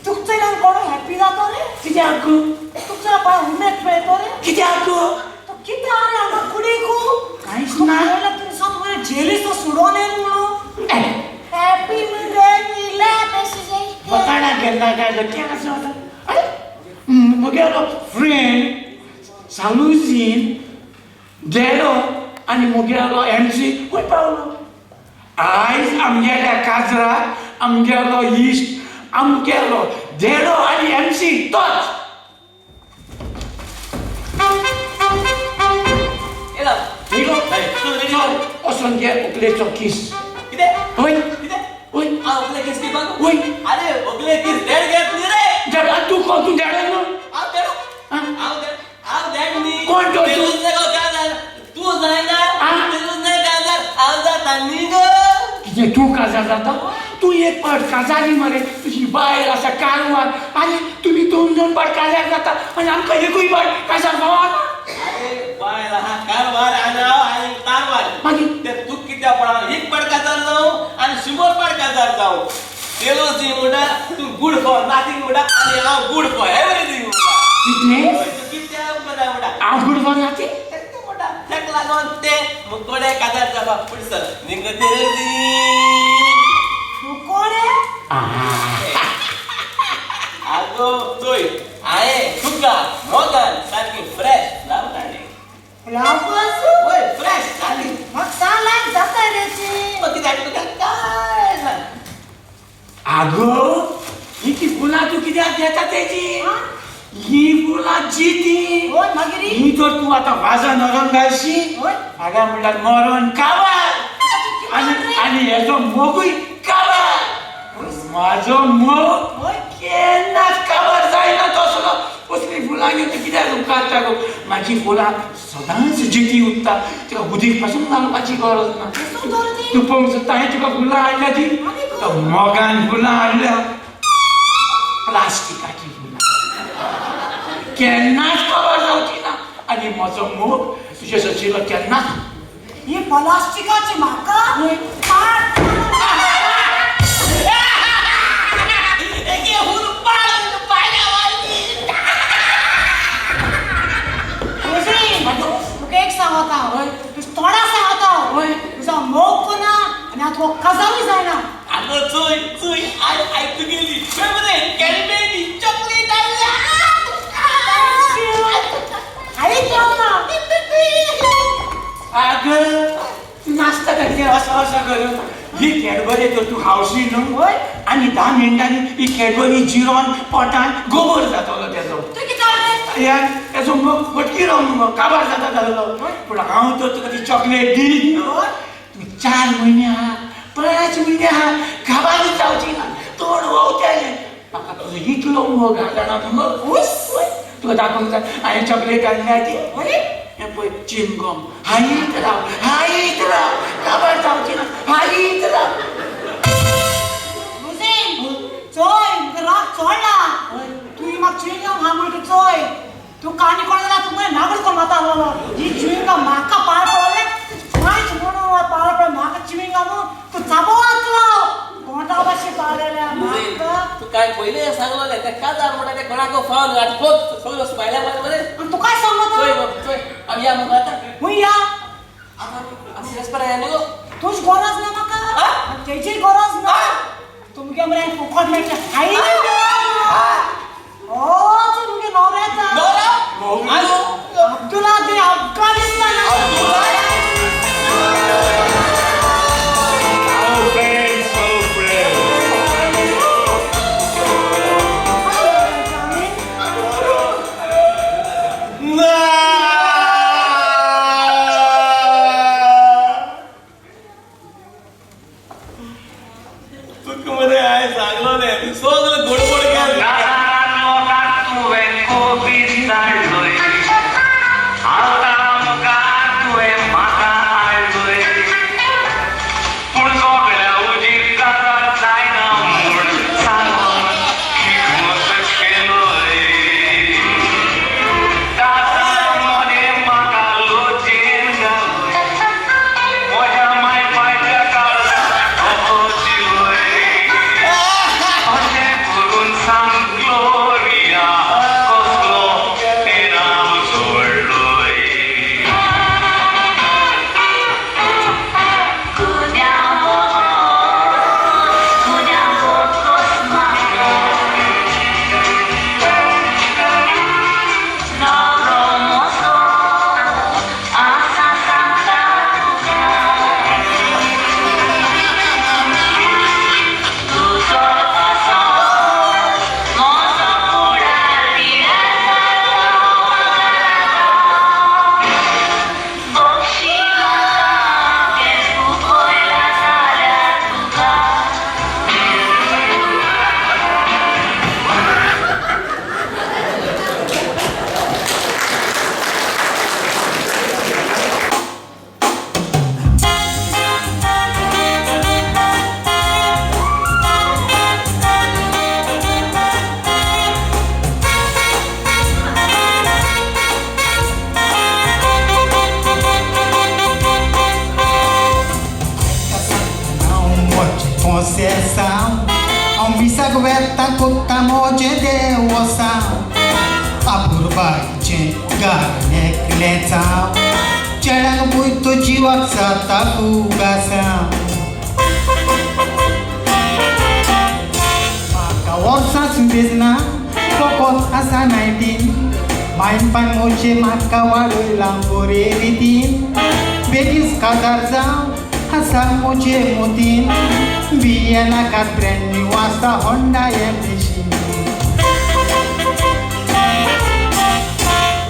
तुका चल्यान कोण हॅपी जातो रे? कित्याक? तुका चल्या कोणा उमेद मेळतो रे? कित्याक? तो कितें आरे हांगा कुडीकू? कांयच ना. तुमी सत मरे जेलीचो सुडोन येयल म्हणून हॅपी मरे. फकाणां केन्ना काय केन्ना आसा? अरे म्हगेलो फ्रेंड सालुजीन गेलो आनी म्हगेलो एमसी खंय पावलो? आयज आमगेल्या काजराक आमगेलो इश्ट, आमगेलो देडो आनी एमसी तोच. वचोन घे व्हंकलेचो कीस. कितें? हय. कितें? हय. हांव व्हंकले कीस दिवपाक? हय. आरे व्हंकले कीस देड घेत न्ही रे. देड तूं कोण? तूं देड न्हू? हांव देड, हांव देड, हांव देड न्ही. कोण तो तूं? तूं जायना, तेलूच काजार, हांव जाता न्ही गो. कितें तूं काजार जाता? तूं एक पावट काजारी मरे, तुजी बायल आसा कारवार आनी तुमी दोन दोन पावट काजार जाता आनी आमकां एकूय पावट काजार फावना. आरे बायल आहा कारवार आनी हांव आनी कारवार. मागीर ते तूं कित्याक पडा एक पाट काजार जावं आनी 100 पाट काजार जावं, तेलूच म्हणटा तूं गुड फॉर नथींग म्हणटा आनी हांव गुड फॉर एवरीथींग म्हणटा. कितें? तूं कित्याक म्हणटा? हांव गुड फॉर नथींग? म्हणटा तेका लागून ते मुकोडे काजार जावपाक फुडसर निंग तेलूजी. मुकोडे? आगो चोय हांवें तुका मोगान सारकी फ्रेश फ्लावर हाडली. फ्लावर्स? वय फ्रेश हाडली. म्हाका सालाक जाता रे ती. मग कितें हाडली तुका? कांय ना. आगो ही ती फुलां तूं कित्याक घेता तेजी? ही फुलां जिती. हय मागीर ही तर तूं आतां वाजान व्हरोन घालशी, हांगा म्हणल्यार मरोन काबार आनी आनी हेजो मोगूय काबार. म्हाजो मोग केन्नाच काबार जायना तसलो. असलीं फुलां घेवन तूं कित्याक उपकारता गो? म्हाजी फुलां सदांच जिती उरता, तुका उदीक पासून घालपाची गरज ना. तूं पळोवंक सोदता हांवें तुका फुलां हाडल्या ती? तुका मोगान फुलां हाडल्या, प्लास्टिकाची फुलां केन्नाच काबार जावची ना आनी म्हजो मोग तुजे सचिलो केन्नाच. ही प्लास्टिकाची म्हाका? तुका एक सांगता, तुज तोंडा सांगता, तुजो मोग कोना आनी आतां तुका काजारूय जायना. आगो चोय चोय I तुगेली फेवरेट कॅडबरी चॉकलेट हाडल्या. अगं नाचता का कितें असो असो करून? ही कॅडबरी तर तूं खावशी न्हू आनी 10 मिनटांनी ही कॅडबरी जिरोन पोटान गोबर जातलो तेजो. तेजो मोग फटकी रावन मगो काबार जाता जातलो. पूण हांव तर तुका ती चॉकलेट दी तूं 4 म्हयने आहा, 5 म्हयने आहा, काबारूच जावची ना, तोंड वोवतेलें. म्हाका तुजो इतलो मोग आहा जाणा तूं? तुका दाखोवंक जाय हांवें चॉकलेट हाडल्या ती. हें पळय चिंगम, हायत राव, हायत राव, काबार जावची ना, हायत राव. चोय म्हाका राग चोडला. तुवें म्हाका चिंगम हा म्हणटा चोय, तूं काणी कोण जाल्यार तुका नागड कोण वता आसलो. ही चिंगम म्हाका पाड पडलें, मायच म्हणून पाड पडलें म्हाका चिंगम तूं चाबो वतलो कोणा भाशेन पावलेल्या म्हाका. तूं काय पयलीं सांगलोलें तें काजार म्हणटा तें कोणाक फावल आतां पळय सगळ्यो वस्तू भायल्या मरे. आनी तुकाय सांगता. चोय चोय आमी या मगो आतां. खंय या? आमी रेस्पेरा या न्ही गो. तुजी गरज ना म्हाका आनी तेजीय गरज ना. तुमगे मरे फुकट मेळटा. आई होच मुगे नवऱ्याचा. नवरा? अब्दुला दे अफगाणिस्तान. तुका मरे हांवें सांगलोलें सगळें गडबड केलें. तुवें कोबी धाडलोय, आतां आमकां तुवें पळयतो जिवाक जाता फुगासां. म्हाका वर्सां सुबेजना फकत आसा 19. मायन पान मोजे म्हाका वाडयलां बरे रितीन. बेगीन काजार जावं आसा म्हजे मोतीन. बियेनाकात ब्रँड न्यू आसा होंडा एम्बिशन.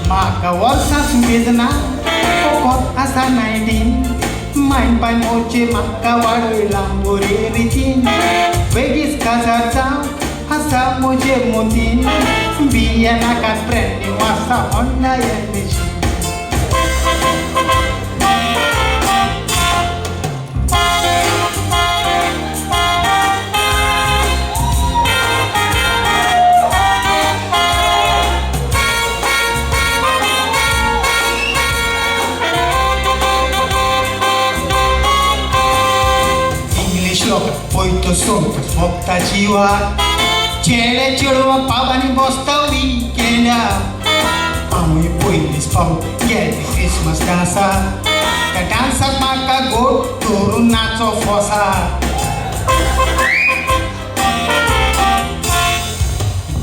म्हाका वर्सां सुबेजना फकत आसा 19. मायन पान मोजे म्हाका वाडयलां बरे रितीन. बेगीन काजार जावं आसा म्हजे मोतीन. बियेनाकात ब्रँड न्यू आसा होंडा एम्बिशन. पळयतो सोमतोच मोगता जिवाक. चेडे चेडवां पावांनी बसता विकेंडाक. हांवूय पयलीच फावट गेल्ले क्रिसमस डांसाक. त्या डांसाक म्हाका गोड धरून नाचो फोसाक.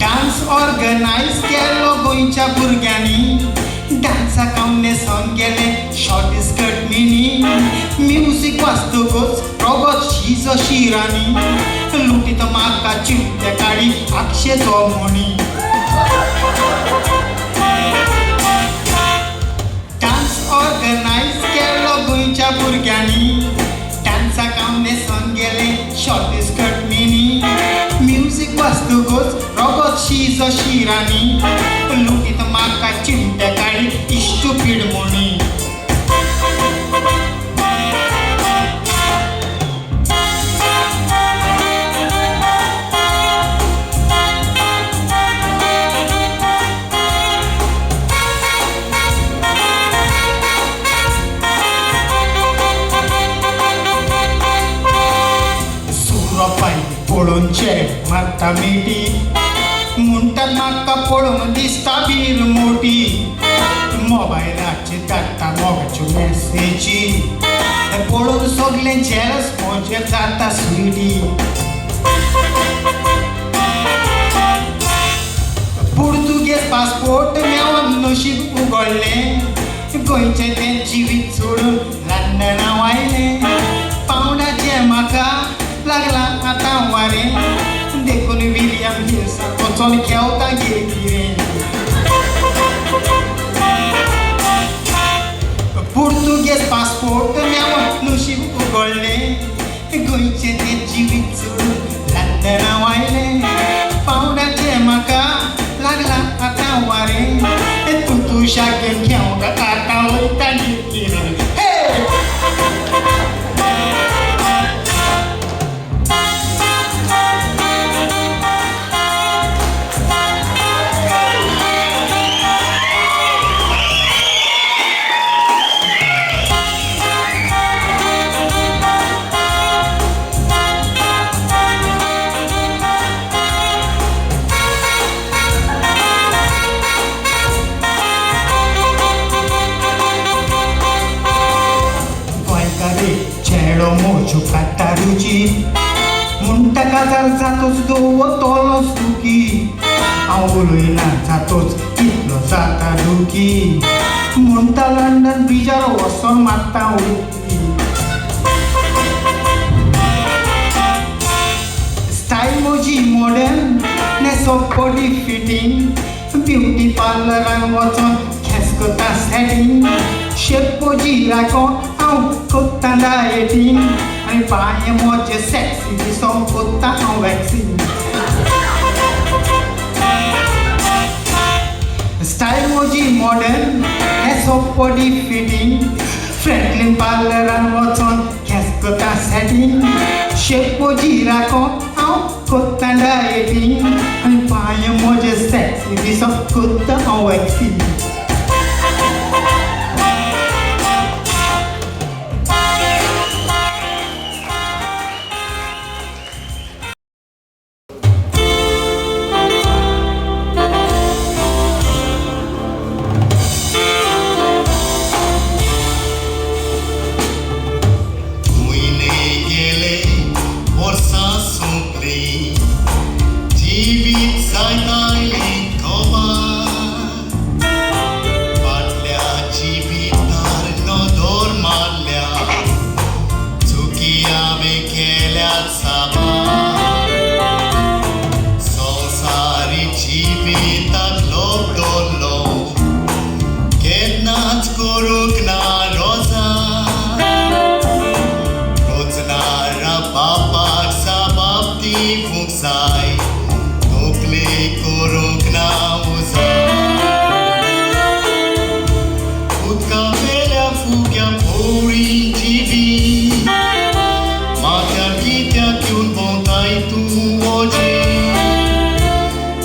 डांस ऑर्गनायज केलो गोंयच्या भुरग्यांनी. डांसाक हांव न्हेसोन गेलें शॉर्ट स्कर्ट मिनी. म्युजीक वाजतकच रोगत शिजो शिरांनी. लुटीत म्हाका चिमट्या काडी आक्षेचो म्हणी. डांस ऑर्गनायज केलो गोंयच्या भुरग्यांनी. डांसाक हांव न्हेसोन गेलें शॉर्ट स्कर्ट मिनी. म्युजीक वाजतकच रोगत शिजो शिरांनी. लुटीत म्हाका चिमट्या काडी इश्टुपीड म्हणी. पळोवन चेड मारता मिटी. म्हणटात म्हाका पळोवन दिसता बीर मोटी. मोबायलाचेर धाडटा मोगाच्यो मॅसेजी. पळोवन सगळें जेलस म्हजेर जाता स्विटी. पुर्तुगेज पासपोर्ट मेळोन नशीब उगडलें. गोंयचें तें जिवीत सोडून लंडना आयलें. पावंडाचें म्हाका लागला आतां वारें. देखून विलियम हिल्साक वचोन खेवता गिरगिरें. पुर्तुगेज पासपोर्ट मेळोन नशीब उगडलें. गोंयचें तें जिवीत सोडून लंडना आयलें. पावंडाचें म्हाका लागला आतां वारें. तूं तुशागेर घेवंक आतां वयता गिरगिरें. मोजो काडटा रुची. म्हणटा काजार जातोच दवरतलो सुखी. हांव उलयना जातोच कितलो जाता दुखी. म्हणटा लंडन ब्रिजार वचोन मारता उडकी. स्टायल म्हजी मॉडर्न न्हेसप बॉडी फिटींग. ब्युटी पार्लरान वचोन केंस करता सेटींग. शेप म्हजी राखोन हांव करता डायटींग. आनी पांय म्हजे सेक्सी दिसोंक करता हांव वॅक्सींग. स्टायल म्हजी मॉडर्न न्हेसप बॉडी फिटींग. फ्रँकलीन पार्लरान वचोन केंस करता सेटींग. शेप म्हजी राखोन हांव करता डायटींग. आनी पांय म्हजे सेक्सी दिसोंक करता हांव वॅक्सींग. तुजी जिवी माथ्यार कित्याक घेवन भोंवताय तूं वोजे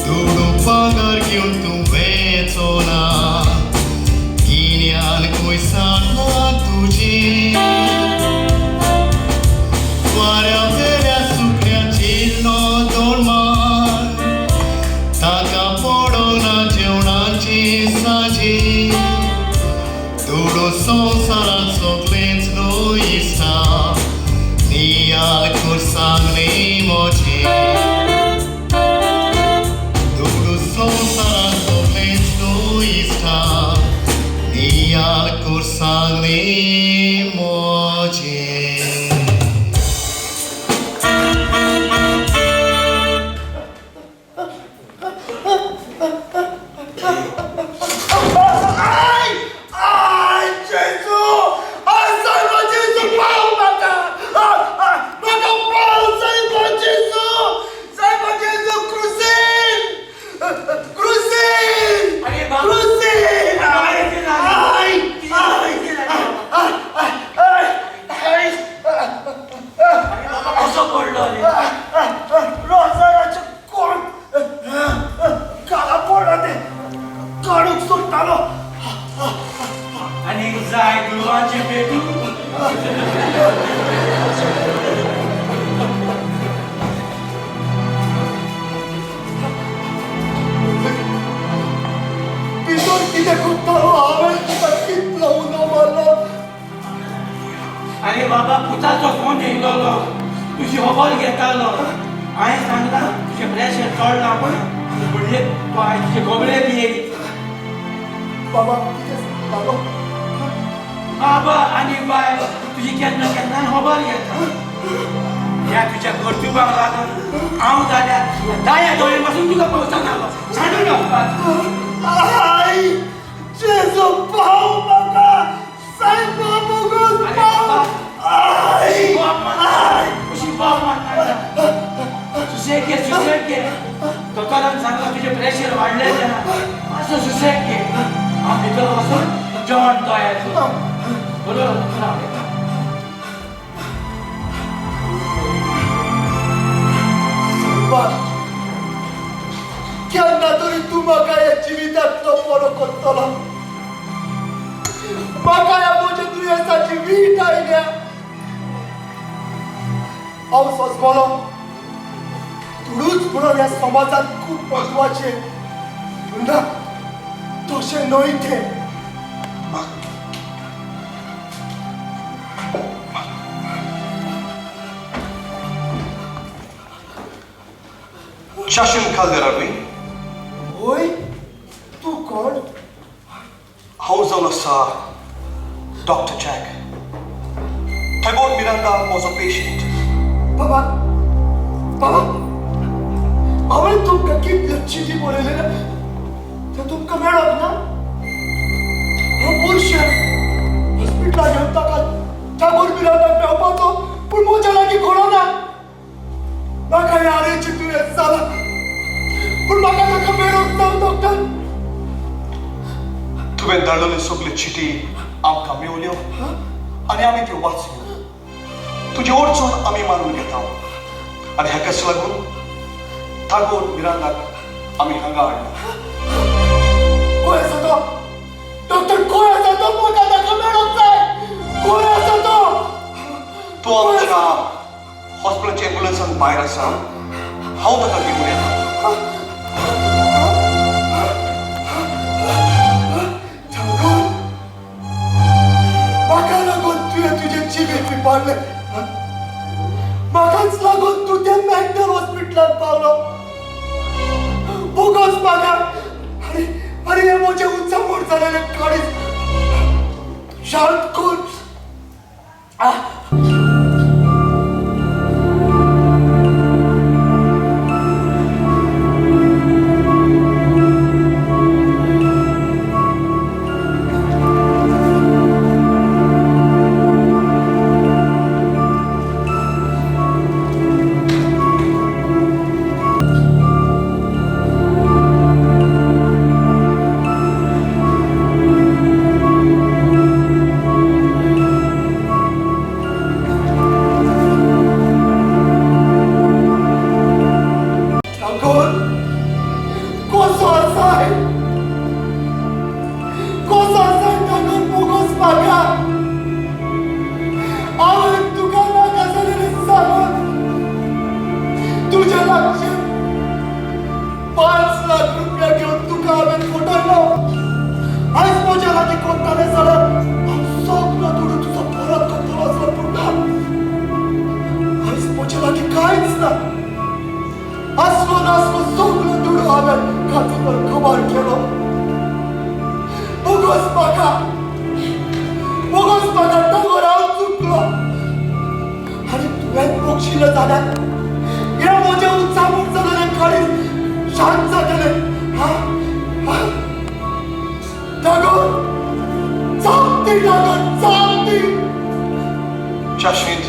दुडू पागार घेवन तूं वेचो ना गिन्यान खंय सांडलां तुजें वाऱ्या वेल्या सुकण्याची दोडमार ताका पडना जेवणाची साजी दुडू संवसारांत सगळेंच न्हय इश्टा नियाळ कर सांगलें म्हजें दुडू संवसारांत सगळेंच न्हय इश्टा नियाळ कर सांगलें म्हजें. Ai! Ai, Gesù! Ai, salva Gesù, पाव म्हाका! म्हाका पाव, salva Gesù! Salva Gesù, क्रुसीन! क्रुसीन! क्रुसीन! आई! आई! आई! आई! आई! कसो पडलो रे? रोजाराचें कोण घाला पडला तें काडूंक सोदतालो. आनीक जाय गुरवांचे पेटू. भितर कितें करतालो हांवें तुका कितलो उलो मारलो. आरे बाबा, पुताचो फोन येयलोलो, तुजी खबर घेतालो. हांवें सांगलां तुजें प्रेशर चडलां म्हूण, म्हणजे तो आयज तुजे खबरेक येयली. बाबा कितें सांगतालो? बाबा आनी बाय तुजी केन्ना केन्नाय खबर घेता. ह्या तुज्या कर्तुबाक लागून हांव जाल्यार दाया दोळे पासून तुका पळोवचो सांडून वचपाचो. आई! जेजू पाव म्हाका! सायबा बोगोस पाव! आई! आई! अशी बाप मारता. सुसेग घे, सुसेग घे. दोतोरान सांगलां तुजें प्रेशर वाडलें जाल्यार मातसो सुसेग घे. हांव भितर वचून जेवण तयार करता. बरोबर हांव येता. सायबा, केन्ना तरी तूं म्हाका ह्या जिवितांतलो बरो करतलो. म्हाका ह्या म्हज्या दुयेंसाची वीट आयल्या. हांव सोंसतलो दुडूच म्हणून ह्या समाजांत खूब म्हत्वाचें, पूण ना, तशें न्हय तें. शासन खालदार न्ही? होय, तूं कोण? हांव जावन आसा डॉक्टर जॅक. टॅगोर मिरांडा म्हजो पेशंट. बाबा, बाबा, हांवें तुमकां कितल्यो चिटी बरयल्यो त्यो तुमकां मेळप ना? हांव बुरशें हॉस्पिटलाक घेवन ताका टागोर मिरांडाक मेळपाचो, पूण म्हज्या लागीं कळना. म्हाका ह्या आरेचें दुयेंस जालां, पूण म्हाका ताका मेळोंक जाय डॉक्टर. तुवें धाडलेल्यो सगल्यो चिटी आमकां मेवल्यो आनी आमी त्यो वाचल्यो. तुजी अडचण आमी मानून घेता आनी हाकाच लागून टागोर मिरांडाक आमी हांगा हाडला. खंय आसा तो? डॉक्टर खंय आसा तो? म्हाका ताका मेळोंक जाय. खंय आसा तो? तो आमच्या हॉस्पिटलाच्या एम्बुलन्सान भायर आसा. हांव ताका घेवन येता. टागोर, म्हाका लागून तुवें तुजें जिवीत विपाडलें. म्हाकाच लागून तूं त्या मॅन्टल हॉस्पिटलांत पावलो. बोगस म्हाका. आनी आनी हें म्हजें उच्चामोड जालेलें काळीज शांत कर. चाशीत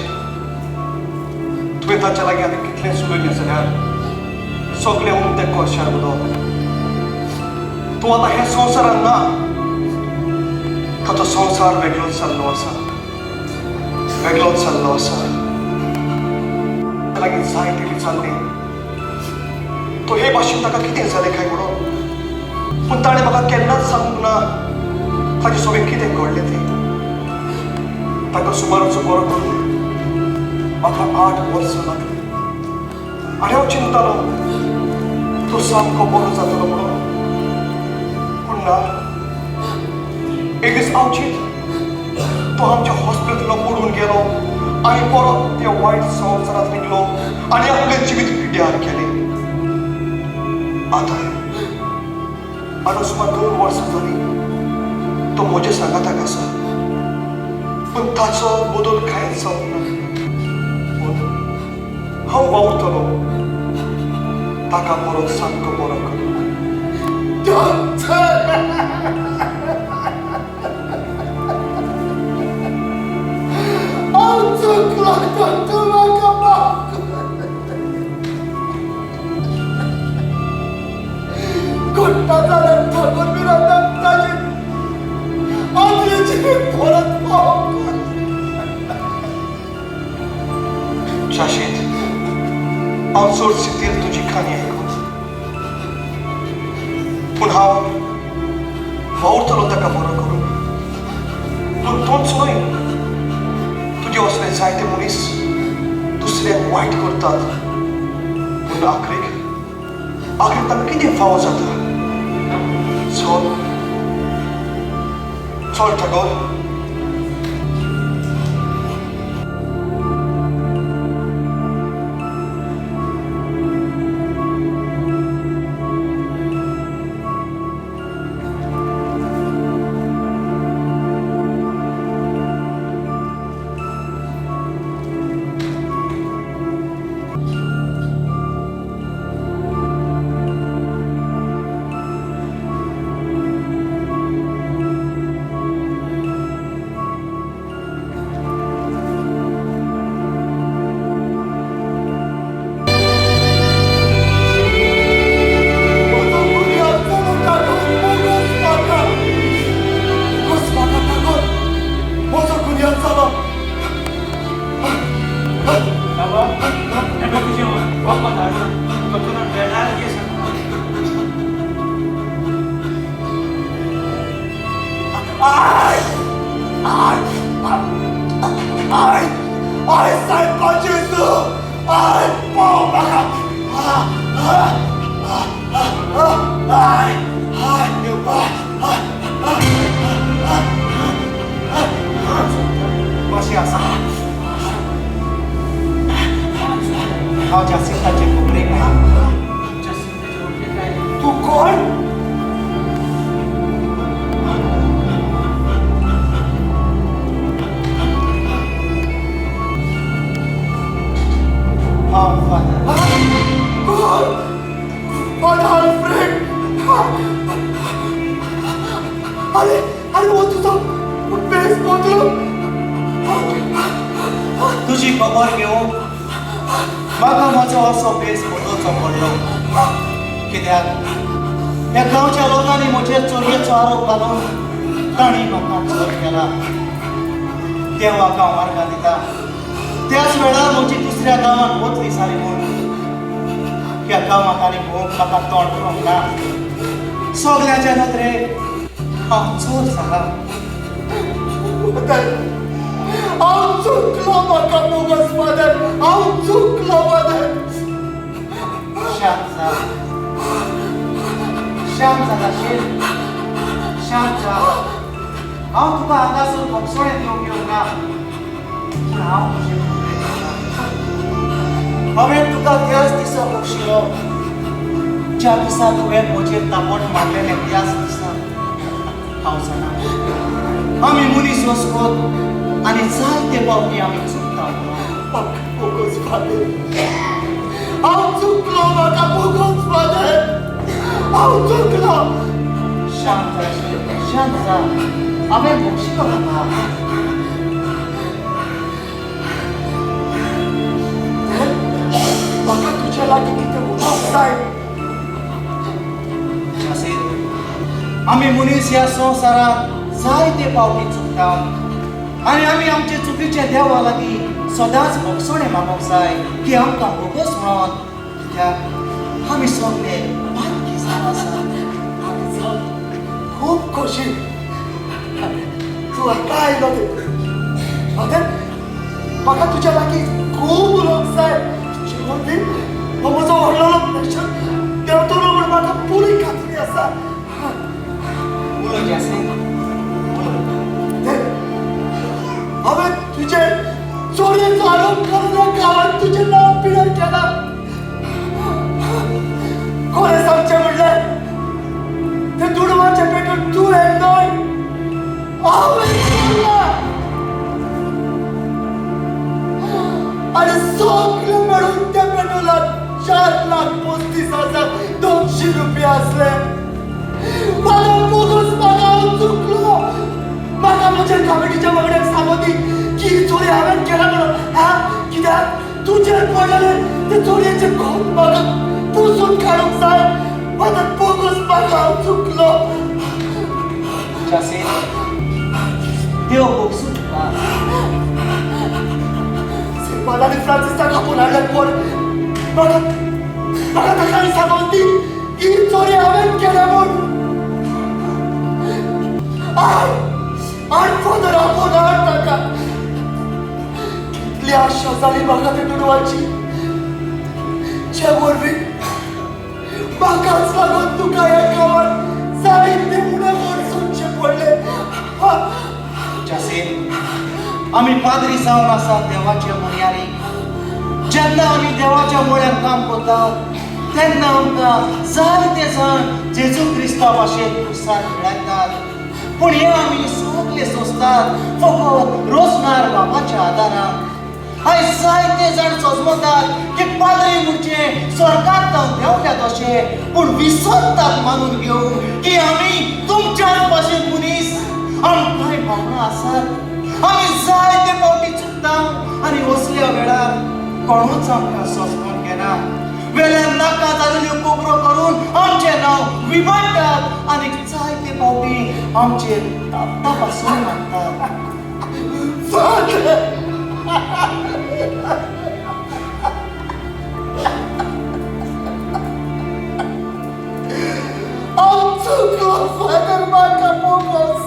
तुवें ताच्या लागीं आनी कितलेंच उलयलें जाल्यार सगळें उमतें कोळशार उदक. तूं आतां हे संवसारान ना, ताचो संवसार वेगळोच जाल्लो आसा, वेगळोच जाल्लो आसा. लागीं जायते विचारलें तो हे भाशेन ताका कितें जालें काय म्हणून, पूण ताणें म्हाका केन्नाच सांगूंक ना ताचे सगळें कितें घडलें तें. ताका सुमाराचो बरो करून म्हाका 8 वर्सां लागलीं आनी हांव चिंतालो तो सामको बरो जातलो म्हणून, पूण ना. एक दीस आवचीत तो आमच्या हॉस्पिटलांतलो पडून गेलो आनी परत त्या वायट संवसारांत रिगलो आनी आपलें जिवीत पिड्ड्यार केलें. आतां आतां सुमार 2 वर्सां जालीं तो म्हज्या सांगाताक आसा, पूण ताचो बदल कांयच जावंक ना. पूण हांव वावुरतलो ताका परत सामको बरो करूं. हांव चुकलो डॉक्टर, म्हाका माफ कर. घडटा जाल्यार ठाकूर बिरादाक ताजें आपलें जिवीत परत माफ कर. शाशीत, हांव चड सिद्दीर तुजी काणी आयकून, पूण हांव वावुरतलो ताका बरो करूं. पूण तूंच न्हय, तुजे असले जायते मनीस दुसऱ्याक वायट करतात, पूण आखरीक आखरीक तांकां कितें फावो जाता. चल चल ठाकोर. तुजी खबर घेवंक म्हाका म्हजो असो भेस बदलचो पडलो, कित्याक ह्या गांवच्या लोकांनी म्हजेर चोरयेचो आरोप घालून तांणी म्हाका चोर केला. देवाक हांव मार्गां दिता. त्याच वेळार म्हजी दुसऱ्या गांवांत वतली जाली म्हूण ह्या गांवांत आनी भोंवक म्हाका तोंड करूंक ना. सगळ्याच्या नदरेक हांव चोर जाला. हांव चुकलो, म्हाका बोगस फादर, हांव चुकलो फादर. शांत जा, शांत जा दाशील, शांत जा. हांव तुका हांगासर भोगसणें दिवंक येवंक ना, पूण हांव तुजें खबरेक आसा. हांवें तुका त्याच दिसा बक्षिलो ज्या दिसा तुवें म्हजेर तापट मारलेलें त्याच दिसा. हांव जाणा आमी मनीस वचपत आनी जायते फावटी आमी चुकता. म्हाका बोगस फादर, हांव चुकलो, म्हाका बोगस फादर, हांव चुकलो. शांत जा, शांत जा. हांवें बक्षिलो तुका. आमी मनीस ह्या संवसारांत जायते पावटी चुकता आनी आमी आमचे चुकीचे देवा लागीं सदांच भोगसणें मागूंक जाय की आमकां भोगोस म्हणून, कित्याक आमी सगळे पातकी जावन आसात. खूब खोशी तूं आतां आयलो ते. फादर, म्हाका तुज्या लागीं खूब उलोवंक जाय. तुजे वरवीं हो म्हजो व्हडलो प्रेशर देंवतलो म्हूण म्हाका पुरी खात्री आसा. उलो जासींत, उलो. हांवें तुजे चोरयेचो आरोप करून ह्या गांवांत तुजें नांव पिड्यार केलां. खरें सांगचें म्हणल्यार ते दुडवाचें पेटून तूं हें न्हय, हांवें चोरलां. आनी सगळें मेळून त्या पेट्रोलाक 4,35,200 रुपया आसले. म्हाका बोगस, म्हाका हांव चुकलो. म्हाका म्हज्या कमिटीच्या वांगड्याक सांगो दी की ही चोरी हांवें केला म्हणून. हा, कित्याक तुजेर पडलेले ते चोरयेचे खोत म्हाका पुसून काडूंक जाय. म्हाका बोगस, म्हाका हांव चुकलो. जासींत, देव भोगसूं तुका. सिल्वान आनी फ्रांसिसाक आपोवन हाडले पोर. म्हाका म्हाका ताका सांगोन दी की ही चोरी हांवें केल्या म्हूण. आड आड फादर, आपोवन हाड ताका. कितली आशा जाली म्हाका ते दुडवाची, जे वरवीं म्हाकाच लागून तुका ह्या गांवांत जायते उणें सोदचें पडलें. जासींत, आमी पाद्री जावन आसात देवाच्या मोन्यांनी. जेन्ना आमी देवाच्या मोळ्यान काम करतात तेन्ना आमकां जायते जाण जेजू क्रिस्ता भाशेन खुर्सार खेळायतात. पूण हे आमी सगळे सोंसतात फकत रोजनार बाबाच्या आदारान. आयज जायते जाण सोजमतात की पाद्री म्हणजे स्वर्गांत जावन देंवल्यात अशें, पूण विसरतात मानून घेवंक की आमी तुमच्याच भाशेन मनीस. आमकांय भावना आसात. आमी जायते पावटी चुकता आनी असल्या वेळार कोणूच आमकां सोंसपून घेना. वेल्यान नाका जाल्ल्यो खबरो करून आमचें नांव विबाडटात आनी जायते पावटी आमचेर तापता पासून मारतात. हांव चुकलो फादर, म्हाका बोगस.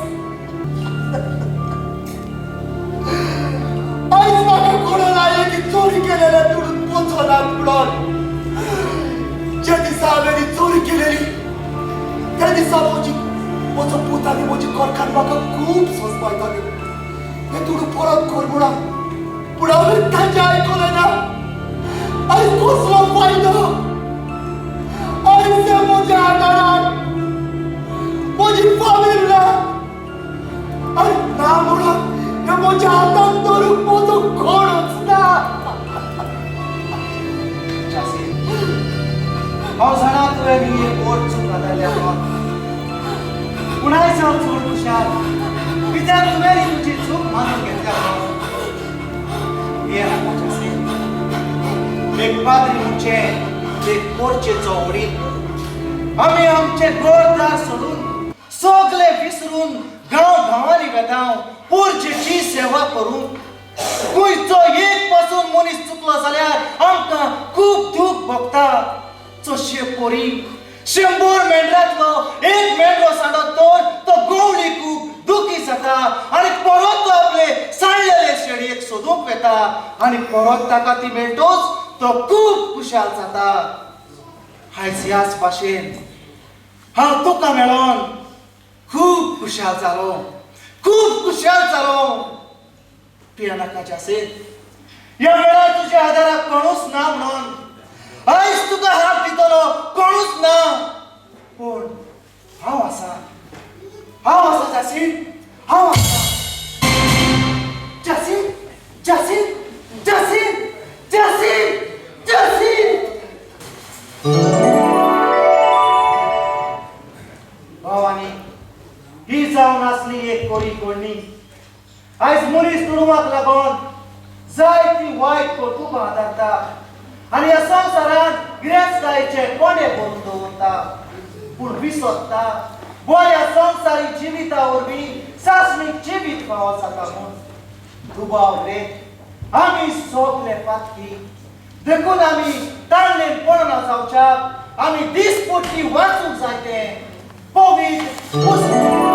आयज म्हाका कळून आयलें की चोरी केलेल्या दुडून पोचोनात म्हणून. ज्या दिसा हांवें ही चोरी केलेली त्या दिसा म्हजी म्हजो पूत आनी म्हजी घरकान्न म्हाका खूब सोंसपायताली. हे दुडू परत कर म्हणून, पूण हांवें तांचें आयकलें ना. आयज कसलो फायदो? आयज ते म्हज्या आदारान म्हजी फामील ना आनी ना म्हणून हे म्हज्या हाताक धरूंक म्हजो कोणूच ना. जासींत, हांव जाणा तुवें ही एक व्हड चूक हाताळ्ळ्या म्हणून, पूण आयज हांव चड खुशाल कित्याक तुवें ही तुजी चूक मानून घेतल्या म्हणून. हे नाका जासींत, एक पाद्री म्हणजे एक कोर्चेचो वडील. आमी आमचें घरदार सोडून सगळे विसरून गांव गांवांनी वेता पोरचेची सेवा करूंक. खंयचो एक पासून मनीस चुकलो जाल्यार आमकां खूब दूख भोगता. चोशे पोरी 100 मेंढरांतलो एक मेंढरो सांडत तर तो गवळी खूब दुखी जाता आनी परत तो आपले सांडलेले शेळयेक सोदूंक वेता आनी परत ताका ती मेळटोच तो खूब खुशाल जाता. आयज ह्याच भाशेन हांव तुका मेळोन खूब खुशाल जालो, खूब खुशाल जालो. पियेनाका जासींत, ह्या वेळार तुज्या आदाराक कोणूच ना म्हणून आयज तुका हात दितलो कोणूच ना, पूण हांव आसा, हांव आसा जासींत, हांव आसा. जासींत, जासींत, जासींत, जासींत, जासींत. भावानी, ही जावन आसली एक कोरी कोडणी. आयज मनीस दुडवाक लागून जायती वायट कर्तुबां आदारता आनी ह्या संवसारांत गिरेस्तकायेचे कोणे भरून दवरता, पूण विसरता बऱ्या संवसारी जिविता वरवीं सासणीक जिवीत फावो जाता म्हूण. दुबाव रे, आमी सगले पातकी, देखून आमी ताळणेन पडना जावच्याक आमी दिसपट्टी वाचूंक जाय तें पवित्र पुस्तक.